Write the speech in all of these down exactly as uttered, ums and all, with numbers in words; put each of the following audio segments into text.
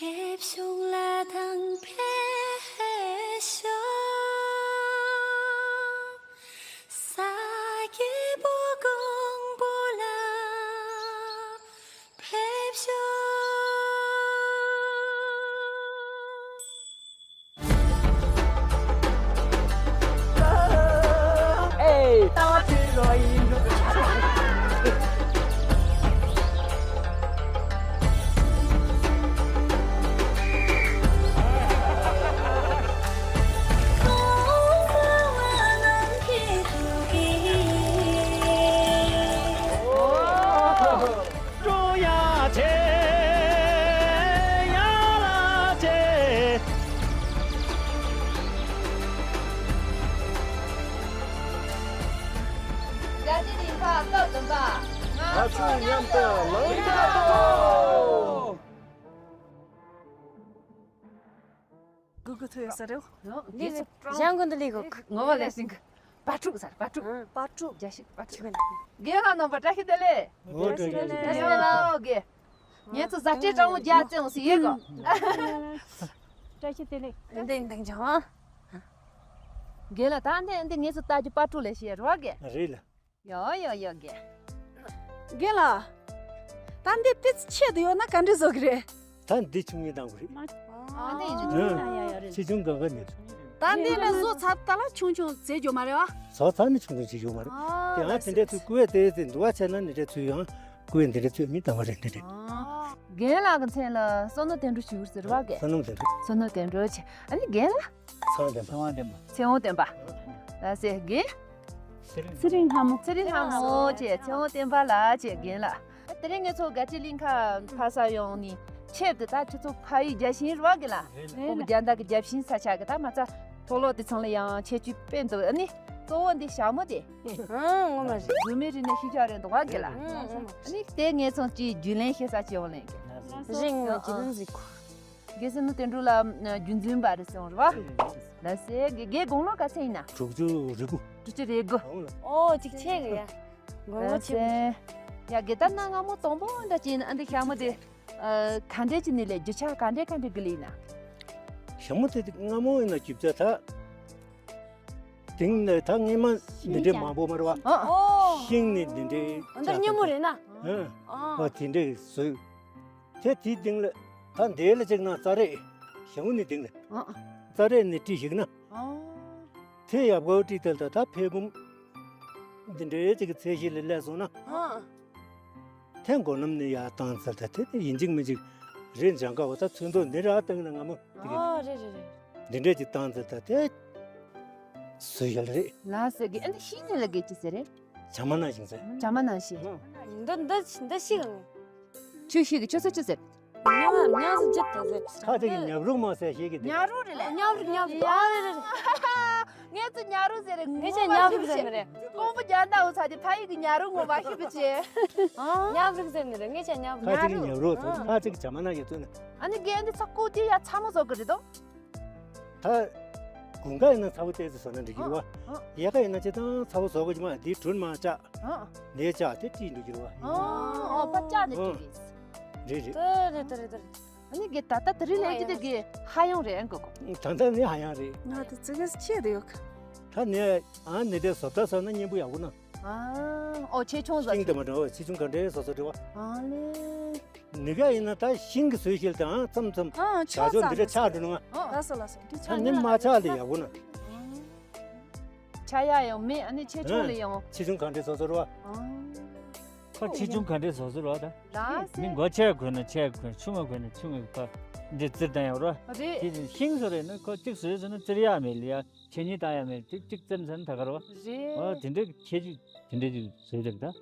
ཕེབས་ཤོག་ལ་དང་ཕེབས་ཤོག་ས་སྐྱེས་བུ་གོང་པོ་ལ་ཕེབས་ཤོག་ཀྲུང་དབྱང་ཆེ། ཡ་ལ་ཆེ། རྒྱལ་སྤྱིའི་ལས་འཕར་སྐབས་བདུན་པ། ང་ཚོ་མཉམ་དུ་ལངས་ཀྱི་འདུག་གུ་གུ་ཐོས་ས་རེད། འདི་ཞང་ཀུན་ཏུ་ལི་གུ། ངོ་བ་ལས་སིང་གི། པ་ཕྲུག་ཟེར་པ་ཕྲུག་པ་ཕྲུག་རྒྱ་ཞིག་པ་ཕྲུག་རྒན་ལགས་རྣམ་པ་བཀྲ་ཤིས་བདེ་ལེགས། ཨོ་བཀྲ་ཤིས་བདེ་ལེགས། བཀྲ་ཤིས་བདེ་ལེགས། ངེད་ཚོ་བཟའ་སྤྲད་སྤྲང་བོ་རྒྱག་བཙལ་འོང་ཟེར་ཡོད་གོ། བཀྲ་ཤིས་བདེ་ལེགས། འདི་འདི་འཇང་། རྒན་ལགས་ད་འདི་འདི་ངེད་ཚོ་ལྟ་རྒྱུ་པ་ཕྲུག་ལས་བཤད་རོགས་རྒན། རེད་ལ། ཡོ་ཡོ་ཡོ་རྒན། རྒན་ལགས། ད་འདི་ཏི་ཙི་ཆེད་དུ་ཡོད་ན་ག་འདྲ་བཟོ་གི་རེད། ད་འདི་ཆུང་ངུའི་གཏམ་རེད། ཨ་ནི་ཡིན་ཨ། ཆེ་ཆུང་གང་ག་མེད། ད་འདི་ནས་བཟོ་ཚར་ད་ལ་ཆུང་ཆུང་བྱེད་རྒྱུ་མ་རེད་བ། བཟོ་ཚར་ནས་ཆུང་ཆུང་བྱེད་རྒྱུ་མ་རེད། ཨ། དེ་ཨ་དེ་འདྲ་ཚོས་བསྐུར་བས་དེ་ཚེ་འདུ་བ་ཆེ་ན་འདི་འདྲ་ཚོས་ཡང་བསྐུར་བས་འདི་འདྲ་ཚོས་མི་དམ་པ་རེད་འདི་འདྲ། རྒན་ལགས་ཀྱི་མཚན་ལ་བསོད་ནམས་དོན་གྲུབ་ཞུ་གི་ཟེར་བ་རྒན། བསོད་ནམས་དོན་གྲུབ། བསོད་ནམས་དོན་གྲུབ་ཆེ། ཨ་ནི་རྒན་ལགས། ཚེ་དབང་བསྟན་པ། ཚེ་དབང་བསྟན་པ། ཚེ་དབང་བསྟན་པ། ལགས་སེ་རྒན། ཚེ་རིང་ལྷ་མོ། ཚེ་རིང་ལྷ་མོ་བྱས་ཚེ་དབང་བསྟན་པ་ལགས་བྱས་རྒན་ལགས། དེ་རིང་ངེད་ཚོ་དགའ་སྤྲོའི་གླིང་ཁ་ཕ་ས་ཡོང་ནི་ཆེད་དུ་ད་ཁྱེད་ཚོ་ཕ་ཡུལ་རྒྱལ་ཞེན་རེད་བ་རྒན་ལགས། རེད་ལགས། ཁོང་གི་རྒྱ་མདའ་གི་རྒྱབ་ཤིང་ས་ཆ་གི་ད་མ་རྩ་མཐོ་སློབ་དེ་ཚང་ལ་ཡང་ཁྱད་ཆོས་དཔེ་འདུག་ཨ་ནི་གཙོ་བོ་འདི་ཞྭ་མོ་དེ། ཨང་ངོ་མ་རེད། རྫུན་མའི་རིག་གནས་ཤུལ་བཞག་རེད་འདུག་བ་རྒན་ལགས། ཨང་ངོ་མ་རེད། ཨ་ནི་དེ་ངེད་ཚོ་གཅིག་རྒྱུས་ལེན་ཤེས་ས་ཅིག་ཡོང་ལེན་གི། རིང་ངོ་རྒྱུས་ལེན་ཟིག་གོ། རྒན་བསོད་ནམས་དོན་གྲུབ་ལགས་རྒྱུན་འཛིན་པ་རེད་སོང་རེད་བ། ལགས་སེ་རྒན་རྒན་དགུང་ལོ་ག་ཚད་ཡིན་ན། དྲུག་ཅུ་རེ་དགུ། དྲུག་ཅུ་རེ་དགུ། ཨོ་གཅིག་ཆེ་གི་ཡ། དགུང་ལོ་ཆེ་གི། ཡ་རྒན་ད་གནའ་སྔ་མོ་དང་པོ་འདྲ་ཅིག་ཡིན་ན་ཨ་འདི་ཞྭ་མོ་དེ། ག་འདྲས་ཀྱི་ནི་ལས་རྒྱུ་ཆ་ག་འདྲས་ག་འདྲས་གི་ལས་ཡིན་ན། ཞྭ་མོ་དེ་སྔ་མོ་ཡིན་ན་རྒྱུ་ཆ་ད། དེང་ནས་ད་སྔས་མ་འདི་འདྲས་མང་པོ་མ་རེད་བ། ཨོ། ཤིང་ནས་འདི་འདྲས་འདི་ཆགས་སྙན་མོ་རེད་ན། ཨ། ཨོ་དེ་འདྲས་བཟོས། དེ་དེའི་སྟེང་ལ་ད་འདི་ལ་ཅིག་ན་རྩྭ་རས་ཞྭ་མོ་ནས་སྟེང་ལ། ཨ། རྩྭ་རས་ནས་བྲིས་ཤིག་ན། ཨོ། དེ་ཡག་པོ་བྲིས་ཐལ་ད་ད་ཕེབས་འབུམ་འདི་འདྲའི་ཅིག་གི་ཚད་གཞི་ལ་སླེབས་སོང་ན། ཨ། དེ་མགོ་ལམ་ནས་ཡར་བཏང་ཚར་ད་དེ་དེ་ཡིན་གཅིག་མིན་གཅིག་རེད་འཇང་ཀ་བ་ད་ཚོན་མདོག་འདི་ར་བཏང་ན་སྔ་མོ་དེ་གི། ཨ་རེད་རེད་རེད། འདི་འདྲས་ཅིག་བཏང་ཚར་ད་དེ་སུ་ཡལ་རེད། ལགས་སེ་གི་ཨ་ནི་ཤིང་ནི་ལ་གེ་ཅི་ཟེར་རེད། བྱ་མ་ནང་བཞིན་ཟེར། བྱ་མ་ནང་བཞིན། འདི་འདི་འདི་ཤི་གང་། ཆུ་ཤི་གི་ཆུ་ས་ཆུ་ཟེར། ཉ་ཉ་ཟེར་ཅི་ད་ཟེར། ཁ་ཅིག་གི་ཉབ་རུག་མ་ཟེར་ཤེས་གི་འདི། ཉ་རུག་རེད་ལ། ཉབ་རུག་ཉབ་རུག་ཨ་རེད་རེད་རེད། ངས་ཚོ་ཉ་རུག་ཟེར་རེད། ངས་ཅག་ཉབ་རུག་ཟེར་ནི་རེད། ཀོང་པོ་རྒྱ་ནག་འུ་ཚ་དེ་ཕ་ཡིག་གི་ཉ་རུག་ངོ་མ་ཤི་བུ་ཅེ། ཉབ་རུག་ཟེར་ནི་རེད། ངས་ཅག་ཉབ་རུག་ཁ་ཅིག་གི་ཉབ་རུག་ཟེར། ཁ་ཅིག་གི་བྱ་མ་ནང་གི་ཚོད་ནི། ཨ་ནི་རྒན་འདི་ཚ་ཀུ་དེ་ཡ་ཚ་མོ་བཟོ་གི་རེད་དོ། ད། དགུན་ཁ་ཡིན་ན་ཚ་བོ་ཏོག་ཙམ་བཟོ་ན་འགྲིག་གི་རེད་བ། ཨ། དབྱར་ཁ་ཡིན་ན་སྤྱིར་བཏང་ཚ་བོ་བཟོ་དགོས་ཀྱི་མ་རེད། དེའི་དྲོད་མར་བཅག་ཨ། ནས་བཅག་དེ་བཀྲུས་འགྲོ་གི་རེད་བ། ཨ། ཨོ་ཕར་བཅག་ནས་བཀྲུས་གི། རེད་རེད། དེ་རེད་དེ་རེད་དེ་རེད། ཨ་ནི་གི་ད་ལྟ་དེ་རིང་ལས་ཀྱི་དེ་གི་ཧ་ཡང་རེད་ཨང་གོ་གོ། ད་ལྟ་ནི་ཧ་ཡང་རེད། ང་དེ་ཙི་གེ་ཆེ་རེད་ཡོད་གི། ད་ནས་ཨ་ནི་དེ་བཟོ་ལྟ་བཟོ་ན་སྙན་པོ་ཡག་པོ་ན། ཨ། ཨོ་ཆེ་ཆུང་བཟོ་ཤིང་དེ་མ་འདྲ་བ་ཆེ་ཆུང་ག་འདྲའི་བཟོ་བཟོ་འདྲ་བ། ཨ་ལེ། ནི་ག་ཡིན་ན་ད་ཤིང་གི་བཟོས་ཤིག་དང་མཚམས་མཚམས་ཨ་བྱ་ཆོག་འདི་འདྲ་ཆགས་འགྲོ་ནི་ང་། ལགས་སོ་ལགས་སོ། འདི་ཆགས་ཨ་ནི་མ་ཆགས་ལ་ཡག་པོ་ན། ཆགས་ཡག་ཡང་མེད་ཨ་ནི་ཆེ་ཆུང་ལ་ཡང་། ཆེ་ཆུང་གང་འདྲ་བཟོ་བཟོ་ར་བ། ཁོ་ཆེ་ཆུང་གང་འདྲ་བཟོ་བཟོ་ར་བ་ད། ལགས་སེ། མི་མགོ་ཆེ་དགོས་ན་ཆེ་དགོས་ཆུང་བ་དགོས་ན་ཆུང་བའི་ཁ་འདི་བཙིར་བཏང་ཡག་ར། རེད། དེ་ཤིང་བཟོ་རེད་ན་ཁོ་གཅིག་བཟོས་ཟེར་ན་བཙིར་ཡག་མེད་ལ་ཡ། ཆེ་ཉིད་ལྟ་ཡ་མེད་ཅིག་ཅིག་ཙམ་ཙམ་ད་ག་རོ། རེད། ཨོ་དེ་འདྲའི་ཁྱད་ཆོས་དེ་འདྲའི་ཅིག་བཟོས་ཀྱང་ད།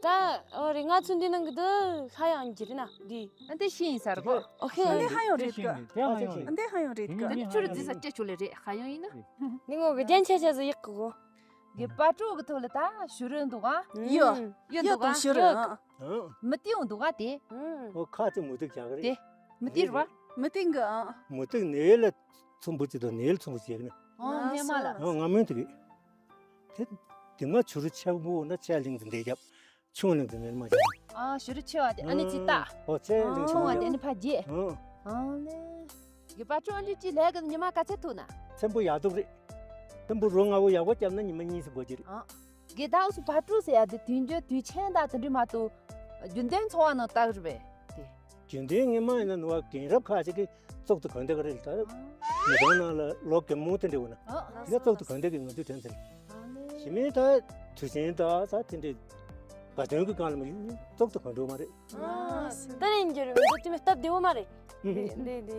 ད་ཨོ་རེད། ང་ཚོ་འདི་ནང་གི་འདི་ཧ་ཡང་གྱི་རེད་ན་འདི། ཨ་འདི་ཤིང་ཡིན་ས་རེད་གོ། ཨོ་ཧེ། ཨ་འདི་ཧ་ཡང་རེད་གི། དེ་ཧ་ཡང་རེད། ཨ་འདི་ཧ་ཡང་རེད་གི། ད་ནི་ཆུ་རུ་འཛིན་ས་སྐྱེ་ཆུ་ལས་རེད་ཧ་ཡང་ཡིན་ན། ནི་ངོ་གི་རྒྱན་ཆ་ཆ་ཟིག་ཡག་གི་གོ། གི་པ་ཀྲུ་གི་ཐོག་ལ་ད་ཞུ་རུ་འདུག་ཨ། ཡོ། ཡོ་ཡོ་འདུག་ཨ། ཞུ་རུ་འདུག་ཨ། མི་ཏིའུ་འདུག་ཨ་དེ། ཨོ་ཁ་ཅིག་མུ་ཏིག་བྱ་གི་རེད། དེ། མི་ཏིའུ་རེད་བ། མི་ཏིའུ་གི་ཨ། མུ་ཏིག་ནས་ལ། ཚོམ་བུ་གཅིག་དང་ནེལ་ཚོམ་བུ་གཅིག་ནི། ཨོ་སྙེ་མ་ལ། ཨོ་ང་མོན་དུ་གི། དེ་དེ་མ་ཆུ་རུ་ཆེ་བོ་ན་ཆེ་གླིང་དུ་འདེད་རྒྱབ། ཆུང་གླིང་དུ་ནེལ་མ་རྒྱབ། ཨ་ཞུ་རུ་ཆེ་བ་དེ་ཨ་ནི་ཅི་ལྟ། ཨོ་ཆེ་གླིང་ཆུང་བ་དེ་ནི་ཕ་རྒྱས། ཨོ། ཨང་ལེ། གི་པ་ཅོ་འདི་ཅི་ལས་གི་ཉི་མ་ག་ཚད་ཐུག་ན། ཚེམ་བུ་ཡག་ཐུག་རེད། ཚེམ་བུ་རོ་ལྔ་བོ་ཡག་པོ་བརྒྱབ་ན་ཉི་མ་གཉིས་སུ་འགོར་གྱི་རེད། ཨང་། གི་ད་འུ་སུ་པ་ཅོ་ཟེར་ཡ་དེ་དུས་འགྱོད་དུས་ཆེན་དང་དེ་འདྲི་མ་གཏོགས། རྒྱུན་ལྡན་འཚོ་བ་ནང་བཏགས་རེད་པས། དེ། རྒྱུན་ལྡན་ངས་མ་ཡིན་ན་ནུ་བ་རྒན་རབས་ཁ་ཅིག་གིས་བཙོག་ཏུ་གོན་བསྡད་གི་རེད་ད། མི་ཚང་ནང་ལ་ལོ་རྒན་མོ་དེ་འདྲ་འོ་ན། ཨ། དེ་ལ་བཙོག་ཏུ་གོན་བསྡད་གི་ང་ཚོའི་དོན་ཚན། ཞི་མིན་ད་དུས་ཆེན་ད་ས་དེ་འདྲའི་དགའ་སྟོན་གི་སྒང་ལ་མི་བཙོག་ཏུ་གོན་འགྲོ་མ་རེད། ཨ། ད་རིང་གི་རིང་འདི་དེ་མི་སྟབས་བདེ་བོ་མ་རེད། འདི་འདི།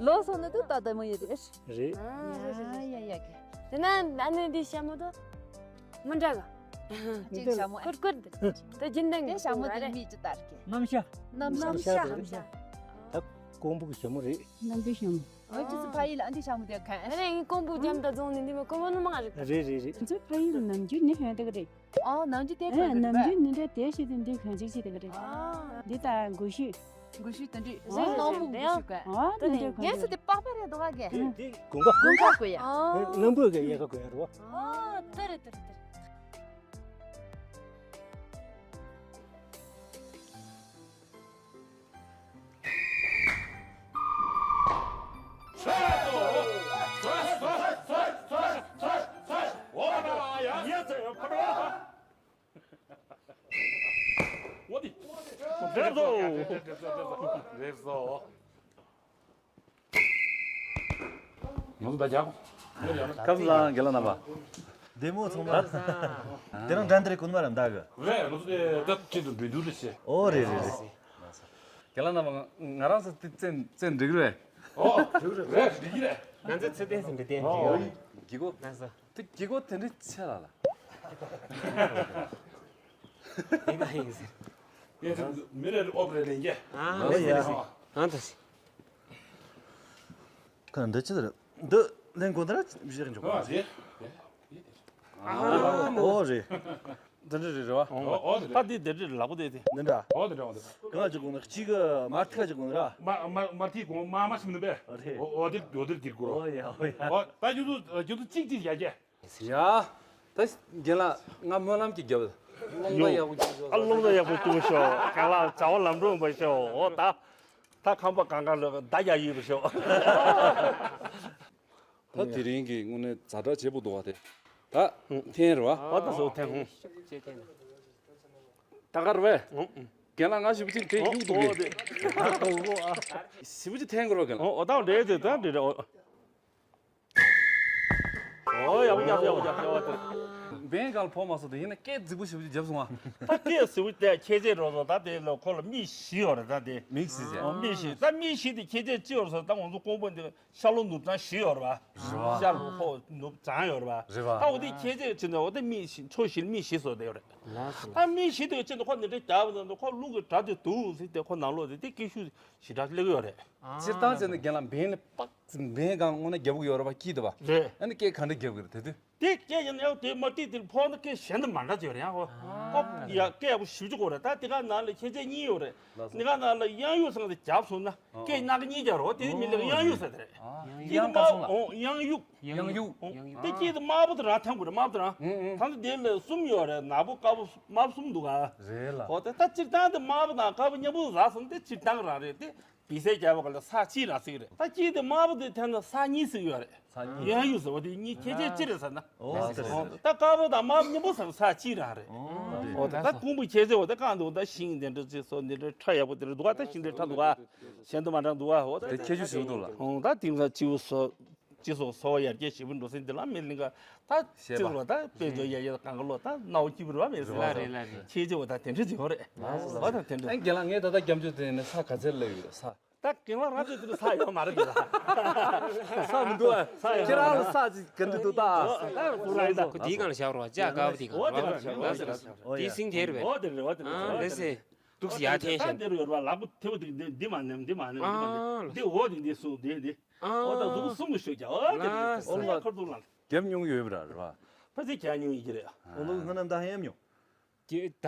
ལོ་སོང་ན་དུ་ད་ལྟ་མོ་ཡོད་དེ། རེད། ཨ། རེད་རེད་རེད། ཡ་ཡ་ཡ་གི། དེ་ན་ཨ་ནི་འདི་ཞྭ་མོ་དུ། མི་འདྲ་ག་ཅིག་ཞྭ་མོ་ཨེ། ཀུར་ཀུར་འདི། ད་རྒྱུན་ལྡན་དེ་ཞྭ་མོ་དེ་མིག་ཅི་ལྟར་གི། གནམ་ཤ། གནམ་ཤ། གནམ་ཤ་རེད། ད་ཀོང་པོ་གི་ཞྭ་མོ་རེད། གནམ་པའི་ཞྭ་མོ། ཨོ་ཅི་སི་ཕ་ཡི་ལ་ཨ་འདི་ཞྭ་མོ་དེ་གན། ཨ་རེ་ངའི་ཀོང་པོ་རྒྱམ་ད་རྫོང་ནི་འདི་མ་ཀོང་པོ་ནི་མང་རེད། རེད་རེད་རེད། ང་ཚོའི་ཕ་ཡི་ལ་ནམ་རྒྱུན་ནི་ཧོན་དེ་ག་རེད། ཨ་ནམ་རྒྱུན་དེ་ཨེ་གན་ནམ་རྒྱུན་ནི་འདྲ་དེ་ཤི་དེ་འདི་གན་ཅིག་ཅི་དེ་ག་རེད། ཨ་འདི་ད་གུ་ཤུ། གུ་ཤུ་དེ་འདྲི། རེད་རེད་རེད། ཨ་འདི་འདྲ་གན་ངས་སུ་དེ་པགས་པ་རེད་འདུག་ག་གན། དེ་དེ་དགུན་ཁ། དགུན་ཁ་གོ་ཡ། ཨ་ནམ་བུ་གན་ཡལ་ག་གོ་ཡ་རེད་བ། ཨ་དེ་རེད་དེ་རེད་དེ་རེད། ང་ཚོ་ད་རྒྱག་གོ། ཁམས་བཟང་རྒན་ལགས་རྣམ་པ། བདེ་མོ་ཚང་མ། དེ་རིང་འགྲན་བསྡུར་གོ་ནི་མ་རེད་མདའ་གི། རེད། ང་ཚོ་དེ་ད་ཅིག་ཏུ་འགྲན་བསྡུར་རེད་ཤེས། ཨོ་རེད་རེད་རེད། རྒན་ལགས་རྣམ་པ་ང་རང་ཚོ་དེ་བཙན་བཙན་འགྲིག་རེད། ཨོ་འགྲིག་རེད་རེད་འགྲིག་རེད། ང་ཚོ་ཚེ་བརྟན་སེམས་དེ་བརྟན་འགྲིག་ཡོད། གི་གོ། ང་ཚོ། དེ་གི་གོ་དེ་འདྲའི་ཆེ་ལ་ལ། དེ་ན་ཡིན་ཟེར། ངས་ཚོ་མི་རེ་རེ་ཨོབ་རེ་ལེན་གྱི། ཨ་ཨོ་ཡ། ཨ་ད། ཁ་འདི་ཅི་རེད། འདི་ལེན་དགོས་ན་ར་བཞག་འཇོག་ཨ་རེད། ཨ་ཨོ་རེད། འདི་འདྲ་རེད་རེད་བ། ཨོ་ཨོ་རེད། ད་འདི་འདི་འདྲ་ལག་པ་དེ་དེ། འདི་འདྲ། ཨོ་རེད་རེད་ཨོ་རེད། གང་ཅིག་དགོས་ན་གཅིག་གི་མར་ཐིག་ཅིག་དགོས་ན་ར། མ་མ་མར་ཐིག་དགོས་མ་མ་ཤིམ་ནི་པས། རེད། ཨོ་ཨོ་དེ་ཨོ་དེ་དེ་དགོས་རོ། ཨོ་ཡ་ཨོ་ཡ། ཨོ་ད་ཡུ་ཐུ་ཡུ་ཐུ་གཅིག་གཅིག་ཡ་གྱེ། ཡ། ད་རྒན་ལགས་ང་སྨོན་ལམ་གྱི་རྒྱབ། སློབ་མ་ཡག་པོ་སྐྱོང་ཤོག་ཨ་སློབ་མ་ཡག་པོ་སྐྱོང་ཤོག་རྒན་ལགས་བྱ་བ་ལམ་འགྲོ་ཡོང་པ་ཤོག་ཨོ་ད། ད་ཁང་པ་གང་ག་ལོག་ད་ཡག་ཡོད་པ་ཤོག་ད་དེ་རིང་གི་དངོས་གནས་ཛ་དྲག་བྱེད་པོ་འདུག་བ་དེ། ད་འཐེན་རེད་བ། ཨ་ད་སོ་འཐེན་ཧུང་། ད་ག་རེད་བས། རྒན་ལགས་ང་ཞིབ་ཅིག་དེ་གཡུག་འདུག་གི། ཞིབ་ཅིག་འཐེན་དགོས་རོགས་རྒན་ལགས། ཨོ་ད་འདྲེ་དེ་ད་འདྲེ་རེད་ཨོ། ཨོ་ཡག་པོ་ཡག་པོ་ཡག་པོ་ཡག་པོ་ཡག་པོ། བན་གང་ལ་ཕོག་མ་སོང་དེ་ཡིན་ན་སྐད་རྫིག་པོ་ཞེ་པོ་ཅིག་བརྒྱབ་སོང་ང་། ད་སྐད་རྫིག་པོ་དེ་ཁྱེད་ཚོས་རོགས་སོང་ད་དེ་ལ་ཁོ་ལ་མིག་བཞི་ཡོད་རེད་ད་དེ། མིག་བཞི་ཟེར། ཨོ་མིག་བཞི་ད་མིག་བཞི་དེ་ཁྱེད་ཚོས་ཅི་ཡོད་རེད་ཟེར་ད་ང་ཚོ་ཀོང་པོ་འདི་ཤར་ལྷོ་ནུབ་བྱང་བཞི་ཡོད་རེད་པ། རེད་པ། ཤར་ལྷོ་ནུབ་བྱང་ཡོད་རེད་པ། རེད་པ། ད་འོ་དེ་ཁྱེད་ཚོས་ཅི་འདྲ་འོ་དེ་མིག་བཞི་ཕྱོགས་བཞི་ལ་མིག་བཞི་བཟོ་བསྡད་ཡོད་རེད། ད་མིག་བཞི་དེ་ཅི་འདྲ་ཁོ་འདི་འདྲ་རྒྱབ་ནས་འདུག་ཁོ་རླུང་གི་སྒྲ་དེ་འདུག་ཟེར་དེ་ཁོ་ནང་ལོགས་དེ་དེ་སྐད་ཤུགས་ཞེ་དྲག་སླེབས་ཡོད་རེད། སྤྱིར་བཏང་བྱས་ན་རྒན་ལགས་བན་ལ་པག་བན་གང་དངོས་གནས་རྒྱབ་གི་ཡོད་རེད་པ་སྐྱིད་འདུག་པ། རེད། ཨ་ནི་སྐད་ག་འདྲ་རྒྱབ་གི་རེད་དེ་དུས། དེ་སྐད་ཡིན་ཡང་དེ་མ་ཏིག་དེར་ཕོག་ན་སྐད་གཞན་དུ་མ་འདྲ་ཅིག་ཡོད་རེད་ཡང་ཧོ། ཨ། ཨོ་ཡ་སྐད་ཡག་པོ་ཞེ་པོ་ཅིག་གོ་རེད་ད་དེ་ག་ནང་ལ་ཁྱེད་ཚོས་གཉིས་ཡོད་རེད། ལགས་སོ། དེ་ག་ནང་ལ་དབྱངས་ཡུག་ཚང་དེ་རྒྱབ་སོང་ན་ཨོ་སྐད་ནག་གཉིས་རྒྱག་རོགས་དེ་མི་ལེགས་ཨོ་དབྱངས་ཡུག་ཟེར་དེ་རེད། ཨ། དེ་དབྱངས་དམར་དཀར་སོང་ལ། ཨོ་དབྱངས་ཡུག་དབྱངས་ཡུག་ཨོ་དབྱངས་ཡུག་དེ་སྐད་དེ་དམར་པོ་དེ་རང་ཐང་དགོས་རེད་དམར་པོ་དེ་རང་། ཨུ་ཨུ། ད་ལྟ་དེ་ལ་གསུམ་ཡོད་རེད་ནག་པོ་དཀར་པོ་དམར་པོ་གསུམ་འདུག་ག་རེད་ལ། ཨོ་དེ་ད་སྤྱིར་བཏང་དེ་དམར་པོ་དང་དཀར་པོ་མཉམ་པོ་ཟ་སོང་དེ་སྤྱིར་བཏང་རང་རེད་དེ། བི་སའི་རྒྱབ་པ་ག་ལ་ས་གཅིག་རང་ཟེར་གི་རེད། ད་གཅིག་དེ་དམར་པོ་དེ་ཐད་ན་ས་གཉིས་ཟེར་གི་ཡོད་རེད། ས་གཉིས། དབྱངས་ཡུག་ཟེར་བ་དེ་གཉིས་ཁྱད་ཆོས་ཅི་རེད་ཟེར་ན། ཨོ་དེ་རེད། ད་དཀར་པོ་དང་དམར་པོ་མཉམ་པོ་ཟེར་ན་ས་གཅིག་རང་རེད། ཨོ་དེ་རེད། ད་ཀོང་པོ་ཁྱེད་ཚོས་འོ་ད་གང་འདུག་ད་ཤིང་དེ་འདྲ་ཅིག་སོ་འདི་འདྲ་ཁྲ་ཡག་པོ་དེ་འདྲ་འདུག་ག་ད་ཤིང་དེ་ཁྲ་འདུག་ག་གཞན་དུ་མ་འདྲ་འདུག་ག་ཨོ་ད་དེ་ཁྱད་ཆོས་ཞིག་འདུག་ལ། ཨོ་ད་དེང་སང་སྤྱི་བོ་སོ། སྤྱི་སོགས་སོ་ཡར་རྒྱས་ཞེ་པོ་འགྲོ་སྲིད་འདི་ལ་མི་ལིང་ག་ད་ཤེས་པ། སྤྱི་སོགས་ད་དཔལ་འབྱོར་ཡར་རྒྱས་གང་ག་ལོ་ད་སྣང་བ་སྐྱིད་པོ་རེད་བ་མེད་ཟེར་ལ་རེད་ལ་རེད། ཁྱེད་ཚོ་ད་དེ་འདྲ་ཡོད་རེད། ལ་ལ་ལ། ད་དེ་འདྲ། ཨ་རྒན་ལགས་ངས་ད་ལྟ་རྒྱབ་ཆོས་དེ་ནས་ས་ག་ཚད་སླེབས་ཡོད་ས། ད་རྒན་ལགས་རང་ཚོ་དེ་འདྲ་ས་ཡོད་མ་རེད་འདི་ལ། ས་མི་འདུག་ཨ། ས་ཡོད་ཁྱེད་རང་ལ་ས་ཅིག་ག་འདྲ་འདུག་ད། ད་ཁོ་དེའི་སྒང་ལ་བཞག་རོགས་ཅག་དཀར་པོ་དེའི་སྒང་ལ་འོ་དེ་རེད་བ་དེ་རེད་བ། དེའི་སིང་དེ་རེད་པས། འོ་དེ་རེད་འོ་དེ་རེད། ཨ་ལེ་སེ། འདུག་སེ་ཡར་འཐེན་ད་བཞག་འདིར་ཡོད་རེད་བ་ལག་པ་མཐེ་བོ་དེ་འདི་འདི་མ་ནེམ་འདི་མ་ནེམ་འདི་མ་ནེམ་ཨ་འདི་འོ་དེ་འདི་སུ་འདི་འདི། ཨ། འོ་ད་གཟུགས་གསུམ་གྱི་ཤོད་ཀྱང་འོ་དེ་ལ་འདི་སུ་ཁར་འདུག་ལ། རྒྱབ་མྱོང་ཡོད་པ་ར་རེད་བ། ཕ་ཚིག་རྒྱག་མྱོང་ཡིན་གྱི་རེད། འོ་ལུག་སྔ་ནམ་ད་ཧ་ཡམ་མྱོང་། ད་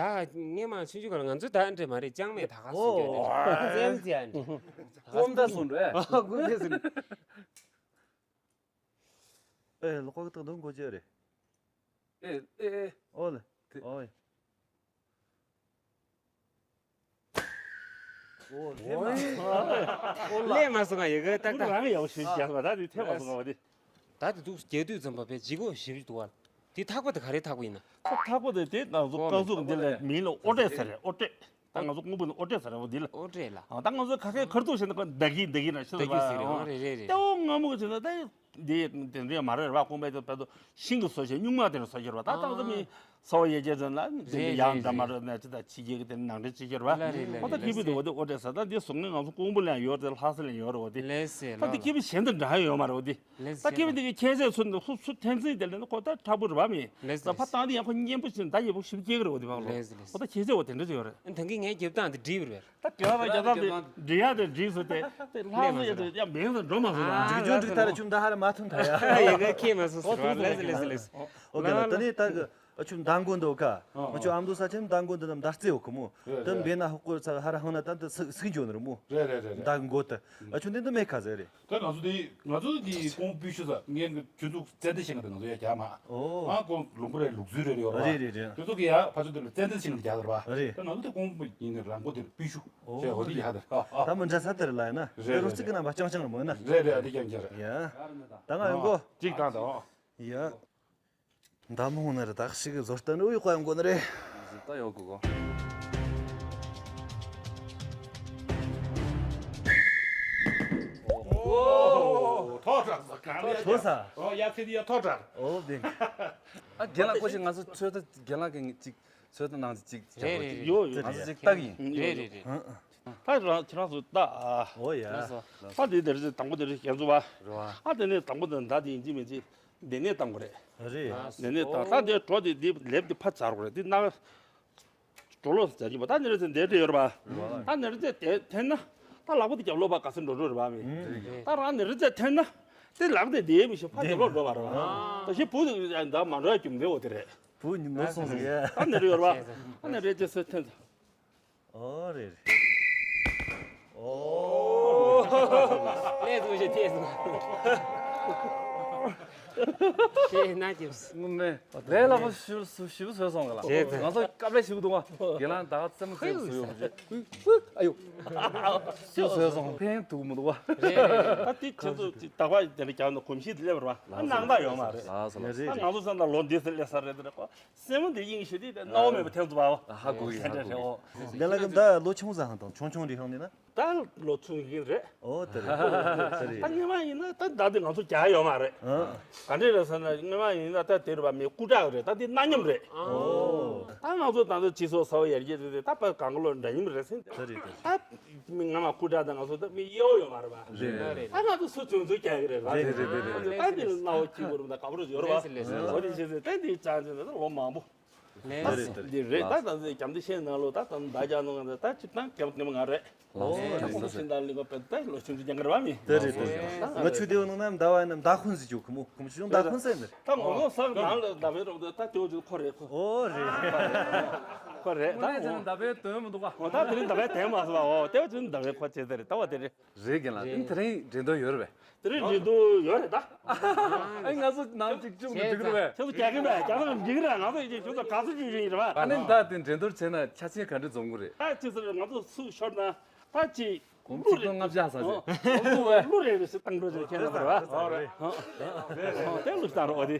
ངས་མ་ཆུང་ཆུང་ག་ལ་ང་ཚོ་ད་འདྲེ་མ་རེད་ཅང་མེད་ད་ག་སུ་ཨོ། གྱོད་ནས་ཙེམ་ཙེ་ཨ་འདྲེ། ཀོམ་ད་སོང་འདྲེ། ཀོམ་ད་སོང་འདྲེ། ཨེ་ལོ་ཀ་ཀ་ཏག་འདོན་དགོས་ཅེས་རེད། ཨེ་ཨེ་ཨེ། ཨོ་ལེ། དེ། ཨོ་ཡ། ལས་མ་སོང་ང་ཡི་གེ་ཏག་ཏག་རང་ཡག་ཤོས་རྒྱག་པ་ད་དེ་ཐེབས་པ་སོང་བ་དེ། ད་དེ་འདུག་རྒྱག་དུས་ཙམ་པ་བས་ལྗིད་ཁོག་ཞེ་པོ་ཅིག་འདུག་བ། དེ་ཐག་པ་དེ་ག་རེ་ཐག་པ་ཡིན་ན། ཐག་པ་དེ་དེ་ང་ཚོ་རྐང་ཟུག་འདི་ལ་མིང་ལ་ཨོ་ཏྲེ་ཟེར་རེད། ཨོ་ཏྲེ། ད་ང་ཚོ་ཀོང་པོ་ནས་ཨོ་ཏྲེ་ཟེར་རེད་འོ་འདི་ལ། ཨོ་ཏྲེ་ལ། ཨ་ད་ང་ཚོ་ཁ་ཤས་ཁར་ཐུག་བྱས་ན་ཁོ་ད་གི་ད་གི་ར་ཤི་ད་གི་ཟེར་རེད་འོ་རེད་རེད་རེད། ལྟེ་བ་སྔ་མོ་གི་བྱས་ན་ད་འདི་དེ་འདྲ་མ་རེད་ར། ཀོང་པོའི་དེ་བས་ཤིང་གི་བཟོ་བྱས་སྨྱུག་མ་དེ་འདྲ་བཟོ་ཤེས་ར། ད་ད་ང་ཚོ་མི་ཚོ་བ་ཡེ་རྒྱ་ཟེར་ན་དེ་འདྲ་ཡང་འདྲ་མ་རེད་ན་ཅི་ད་ཕྱི་རྒྱལ་གི་དེ་ནང་འདྲ་ཅི་ཤེས་ར། ཨོ་ད་དེ་བས་དེ་འོ་དེ་ཨོ་ཏྲེ་ཟེར་ད་འདི་བཟོ་ངེས་ང་ཚོ་ཀོང་པོ་ལ་ཡང་ཡོད་རེད། ལྷ་ས་ལ་ཡང་ཡོད་རེད་འོ་དེ། ལས་སེ་ད་ལ། འདི་སྐྱེས་པ་གཞན་དང་འདྲ་ཡོད་མ་རེད་འོ་དེ། ལས་ད་སྐྱེས་པ་འདི་གི་ཁྱད་ཆོས་ཚུར་འདུག་ཧུབ་ཚུར་འཐེན་ཚིག་དེ་ལས་ནི་ཁོ་ད་མཁྲེགས་པོ་རེད་པ་མི། ལས་ད་ཕ་བཏང་དེ་ཡང་ཁོ་མཉེན་པོ་བྱས་ནས་ད་ཡག་པོ་ཞིབ་སྐྱེ་གི་རེད་འོ་དེ་བ་ལོ། ལས་ལས། ཨོ་ད་ཁྱད་ཆོས་འོ་དེ་འདྲ་ཅིག་ཡོད་རེད། ད་གིན་ངའི་རྒྱབ་སྟངས་དེ་འགྲིག་པ་རེད། ད་རྒན་ལགས་རྒྱབ་སྟངས་དེ་འགྲིག་ཡ་དེ་འགྲིག་སོང་དེ་དེ་ལྷ་ས་ཡ་དེ་ཡང་མིང་ཙམ་འགྲོ་མ་སོང་ད། འགྲིག་ཆུང་འགྲིག་ད་ར་ཆུང་ད་ཧ་ར་མ་ཐུང་ད་ཡ། ཡ་ག་ཁྱེད་མ་སོང་ཟེར་བ་ལས་ལས་ལས་ལས། ཨོ་གིན་ལགས་ད་ནི་ད་གི་ཨ་ཆུ་མདང་དགོང་འདུག་ག་ཨ་ཨ་ཆུ་ཨ་མདོ་ས་ཆེན་མདང་དགོང་འདུག་ནམ་ཟླ་རྩེ་འོ་ཁོ་མོ། རེད་དེ་རེད། འབེན་ན་ཧོ་ཀོ་ཚ་ཧ་ར་ཧང་ན་ད་ད་སི་སི་གི་འཇོ་ནི་རུ་མོ། རེད་རེད་རེད་རེད། མདང་དགོང་ད་ཨ་ཆུ་འདི་འདི་མེ་ཁ་ཟེར་རེད། ད་ང་ཚོ་འདི་ང་ཚོ་འདི་ཀོང་པོའི་ཤུ་ས་ངས་ཁྱོད་ཚོ་ཙན་དན་ཤིང་ད་ང་ཚོ་ཡ་རྒྱ་མ། ཨོ། ཨ་ཀོང་ལུང་པ་རེད་ལུག་རྫི་རེད་རེད་ཡོད་ར། རེད་རེད་རེད། ཁྱོད་ཚོ་གི་ཡ་ཕ་ཚོ་དེ་ལ་ཙན་དན་ཤིང་ད་རྒྱ་གར་བ། རེད། ད་ང་ཚོ་འདི་ཀོང་པོ་ཡིན་ནི་རང་མགོ་དེར་པུས་ཤུ། ཨོ། ཞེས་འོ་འདི་ཡ་དེར། ད་མི་འདྲ་ས་དེར་ལ་ཡ་ན་རེད་དེ་རེད། རོ་ཚིག་གི་རྣམ་པ་ཅང་ཅང་རུ་མོ་ཡ་ན། རེད་རེད། ཨ་འདི་ཀྱང་ཀྱང་རེད། ཡ། ད་ང་ཡོང་གོ། གཅིག་དང་དང་། ཡ། མདའ་མོ་ནི་རི་དྭགས་ཤིག་གི་བཟོ་ལྟ་ནི་ཡོད་ཀ་ཡོང་གོ་ནི་རེད། བཟོ་ལྟ་ཡོད་གོ་གོ། ཨོ། ཐོག་དྲག་ས་གང་ལས་ཐོག་ས། ཨོ་ཡ་ཚེ་འདི་ཡ་ཐོག་དྲག་ཨོ་བདེན། ཨ་རྒན་ལགས་ཀོ་ཤི་ང་ཚོ་ཚོད་ལྟ་རྒན་ལགས་ཀྱི་ཅིག་ཚོད་ལྟ་གནང་ཅིག་ཅིག་རེད་རེད། ཡོད་ཡོད། ང་ཚོ་ཅིག་ལྟ་གི་ཡིན། རེད་རེད་རེད། ད་རང་ཁྱེད་རང་ཚོ་ལྟ་ཨ། ཨོ་ཡ། ལགས་སོ། ད་འདི་འདིར་དང་པོ་འདིར་རྒན་ཚོ་བ། རེད་བ། ཨ་དེ་ནས་དང་པོ་འདིར་མདའ་དེ་ཡིན་གཅིག་མིན་གཅིག་འདི་ནས་བཏང་དགོས་རེད། རེད། འདི་ནས་བཏང་ད་འདིར་གྲོ་དེ་འདི་ལེབ་དེ་ཕར་ཚར་དགོས་རེད། འདི་ནང་གྲོ་ལོ་ཟེར་གྱི་པ་ད་འདིར་ཚེ་འདིར་དེ་ཡོད་རེད་བ། ད་འདིར་ཚེ་དེ་འཐེན་ན་ད་ལག་པ་དེ་རྒྱབ་ལོག་པ་ག་ཚོད་འགྲོ་འགྲོ་རེད་བ་མི། ད་རང་འདིར་ཚེ་འཐེན་ན་དེ་ལག་དེ་དེ་མི་ཤེས་ཕར་རྒྱབ་ལོག་འགྲོ་བ་རེད་བ། ད་ཤི་བུ་དེ་ད་མ་འགྲོ་ཡ་རྒྱུ་མི་འོ་དེ་རེད། བུ་ཉིན་མོ་སོང་ཟིག་ཡ། ད་འདིར་ཡོད་རེད་བ། ད་འདིར་ཚེ་འཐེན། ཨོ་རེད་རེད། ཨོ། ལས་དུ་ཞེ་ཐེ་སུ། ཞེ་ན་ཅིབས། ངུ་མེ། ལས་ལ་བུ་ཞུ་སུ་ཞིབ་བཟོས་སོང་ག་ལ། རེད་དེ། ང་ཚོ་སྐབས་ལས་ཞིབ་འདུག་བ། དགེ་ལང་ད་ག་རྩེད་མོ་རྩེ་བཟོས་ཡོང་རེད། ཨུ་ཨུ་ཨ་ཡོ། ཞིབ་བཟོས་སོང་ཕན་འདུག་མི་འདུག་བ། རེད་རེད་རེད། ད་དེ་ཁྱེད་ཚོ་ཅིག་དག་པ་དེ་འདྲ་རྒྱག་ན་གོམས་གཤིས་དེ་སླེབས་ར་བ། ཨ་ནང་ད་ཡོང་མ་རེད། ལགས་སོ་ལགས་སོ། ད་ང་ཚོ་སེམས་ད་ལོ་འདི་ཚེ་སླེབས་ས་རེད་དེ་རེད་ཁོ། སེམས་འདི་དབྱིངས་ཤེས་དེ་སྣང་བ་མེད་པ་ཐེབས་ཐུབ་པའོ། ཧ་གོ་གི་ཧ་གོ་གི། འདི་ལ་གི་ད་ལོ་ཆུང་ཙང་དང་ཆུང་ཆུང་རེད་ཧང་ནི་ན། ད་ལོ་ཆུང་གི་རེད། ཨོ་དེ་རེད་དེ་རེད། ད་སྔོན་མ་ཡིན་ན་ད་ད་དེ་ང་ཚོ་རྒྱག་ཡོད་མ་རེད། ཨ་ག་འདྲས་རེད་ཟེར་ན་སྔོན་མ་ཡིན་ན་ད་དེ་རེད་པ་མི་སྐུ་དྲག་རེད། ད་དེ་གནའ་ཉམས་རེད། ཨོ་ད་ང་ཚོ་ད་ཚོ་སྤྱི་ཚོགས་གསར་པ་ཡར་རྒྱས་རེད་རེད། ད་པ་གང་ག་ལོ་འདྲ་མཉམ་རེད་ཟེར། དེ་རེད་དེ་རེད། ད་མི་སྔ་མ་སྐུ་དྲག་ད་ང་ཚོ་ད་མི་གཡོ་ཡོད་མ་རེད་པ། རེད་རེད། ད་ང་ཚོ་སུ་ཚོད་ཚོད་རྒྱག་གི་རེད་པ། རེད་རེད་རེད་རེད། ད་དེ་ལ་སྣང་བ་སྐྱིད་པོ་རུ་ད་དགའ་པོ་རུ་ཡོད་རེད་པ། ལེ་སི་ལེ་སི། འོ་དེ་བྱས་ཚེ་ད་དེ་ཅང་ཅང་ད་ལོ་མང་པོ། ལེ་སི། འདི་རེད། ད་ད་འདི་རྒྱབ་འདི་ཤེས་ནང་ལོ་ད་ད་མདའ་རྒྱག་ནང་ད་ད་ཅི་ད་རྒྱབ་ནི་མ་ང་རེད། ཨོ་ད་རེད། ཁོང་ཚོ་ཤིང་ད་ལི་གོ་པད་ད་ལོ་ཆུང་ཆུང་རྒྱག་གི་རེད་པ་མི། དེ་རེད་དེ་རེད། ང་ཆུ་དེའུ་ནང་ན་མདའ་བ་ཡིན་ན་མདའ་ཁུན་ཟིག་ཅོ་ཁུ་མོ་ཁུ་མོ་ཆུ་ཆུང་མདའ་ཁུན་ཟེར་ནི་རེད། ད་ངོ་ངོ་ས་ནང་ལ་མདའ་བའི་རོགས་ད་ད་དེའུ་ཆུ་ཁོ་རེད་ཁོ། ཨོ་རེད། ཁོ་རེད་ད་ངོ་ངོ་། མདའ་བའི་དོན་མི་འདུག་ག་ཨོ་ད་དེ་རིང་མདའ་བའི་དོན་མ་སོང་བ། ཨོ་དེའུ་ཆུ་མདའ་བའི་ཁོ་བྱེད་ད་རེད་ད་བ་དེ་རེད། རེད་རྒན་ལགས། རེད། དེ་རིང་འགྲན་བསྡུར་ཡོད་རེད་པས། དེ་རིང་འགྲན་བསྡུར་ཡོད་རེད་ད། ཨ་ང་ཚོ་ནང་གཅིག་བཅུག་ནས་འགྲིག་རེད་པས། ཁྱོད་ཚོ་རྒྱག་གི་མེད། རྒྱག་ས་འགྲིག་གི་རེད། ང་ཚོ་ཡིན་གྱི་ཁྱོད་ཚོ་ག་ཚོད་བཅུག་བཞིན་ཡིན་རེད་པ། ཨ་ནི་ད་དེ་འགྲན་བསྡུར་བྱས་ན་ཆ་རྐྱེན་ག་འདྲ་འཛོམས་དགོས་རེད། ད་ཅི་ཟེར་ང་ཚོ་ཚུགས་ཤོར་ན་ད་ཅི་གོང་ཆིག་སྟོང་ལྔ་བརྒྱ་ཟ་ཟེར། ཨོ་ཨོ་གླུ་རེད་རེད་ཟེར་བཏང་འགྲོ་ཟེར་ཁྱེད་རང་རེད་པ། ཨོ་རེད། ཨོ་དེ་གླུ་བཏང་རོགས་དེ།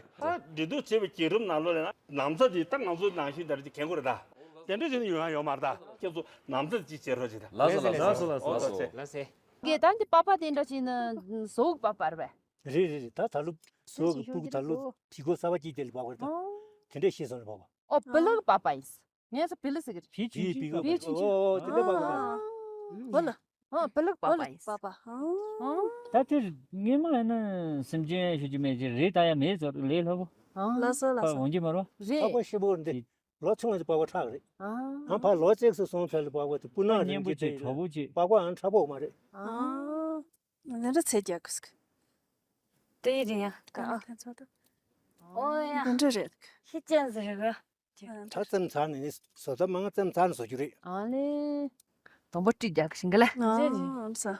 ད་འགྲན་བསྡུར་བྱེད་པའི་བརྒྱུད་རིམ་ནང་ལོགས་ལ་ན་ན་ཚ་དེ་ད་ང་ཚོ་ནང་བཞིན་དེ་འདྲ་ཅིག་གྱོན་དགོས་རེད་ད། དེ་འདྲ་བྱས་ན་ཡོང་ཡ་ཡོད་མ་རེད་ད། ཁྱེད་ཚོ་ན་ཚ་ཅིག་བྱེད་རོགས་བྱེད་ད། ལགས་སོ་ལགས་སོ་ལགས་སོ། ལགས་སོ། ལགས་སོ། གལ་ཏེ་འདི་པགས་པ་དེ་འདྲ་ཅིག་ནི་ཟོག་པགས་པ་རེད་པས། རེད་རེད་རེད། ད་ད་ལོ་ཟོག་གི་སྤུ་གུ་ད་ལོ་དེ་གོ་གསར་པ་ཅིག་དེ་ལ་པགས་པ་རེད་ད། ཨོ། དེ་འདྲས་ཤེས་སོང་རེད་པགས་པ། ཨོ་བི་ལག་པགས་པ་ཡིན། ངས་ཚོ་བི་ལག་ཟེར་གི་རེད། བི་ཆུང་ཆུང་། བི་ཆུང་ཆུང་། ཨོ་ཨོ་དེ་འདྲས་པགས་པ་རེད། ཨོ་ལ། ཨོ་བི་ལག་པགས་པ་ཡིན། པགས་པ། ཨོ། ད་དེ་སྔོན་མ་ཡིན་ན་སེམས་ཅན་ཤོད་ཀྱི་མེད་ཅེས་རེད། ད་ཡ་མེད་ཚོར་ལས་སླ་པོ། ཨོ་ལགས་སོ་ལགས་སོ། འོང་གི་མ་རེད། རེད། པགས་པ་ཤེད་པོ་འདི། ལོ་ཆུང་བ་ཅིག་པགས་པ་ཁྲག་རེད། ཨང་། ཕར་ལོ་གཅིག་སུ་སོང་ཚར་ལ་པགས་པ་དེ་སྤུ་ནག་རེད། སྙིང་པོ་ཅིག་གྲོགས་པོ་ཅིག་པགས་པའང་ཁྲག་པོ་མ་རེད། ཨང་། ང་འདྲ་ཚད་རྒྱག་གི་སྐད། དེ་རེད་ཡ། ཀ་ཨ། ཨོ་ཡ། འདི་འདྲ་རེད། ཤི་ཅན་ཟེར་གི། ཁྲག་ཙམ་ཚར་ནས་ནི་བཟོ་ལྟ་མང་ཙམ་ཚར་ནས་བཟོ་རྒྱུ་རེད། ཨ་ལེ། དང་པོ་ཀྲིག་རྒྱག་གི་ཞིང་གི་ལ། ཨང་ས།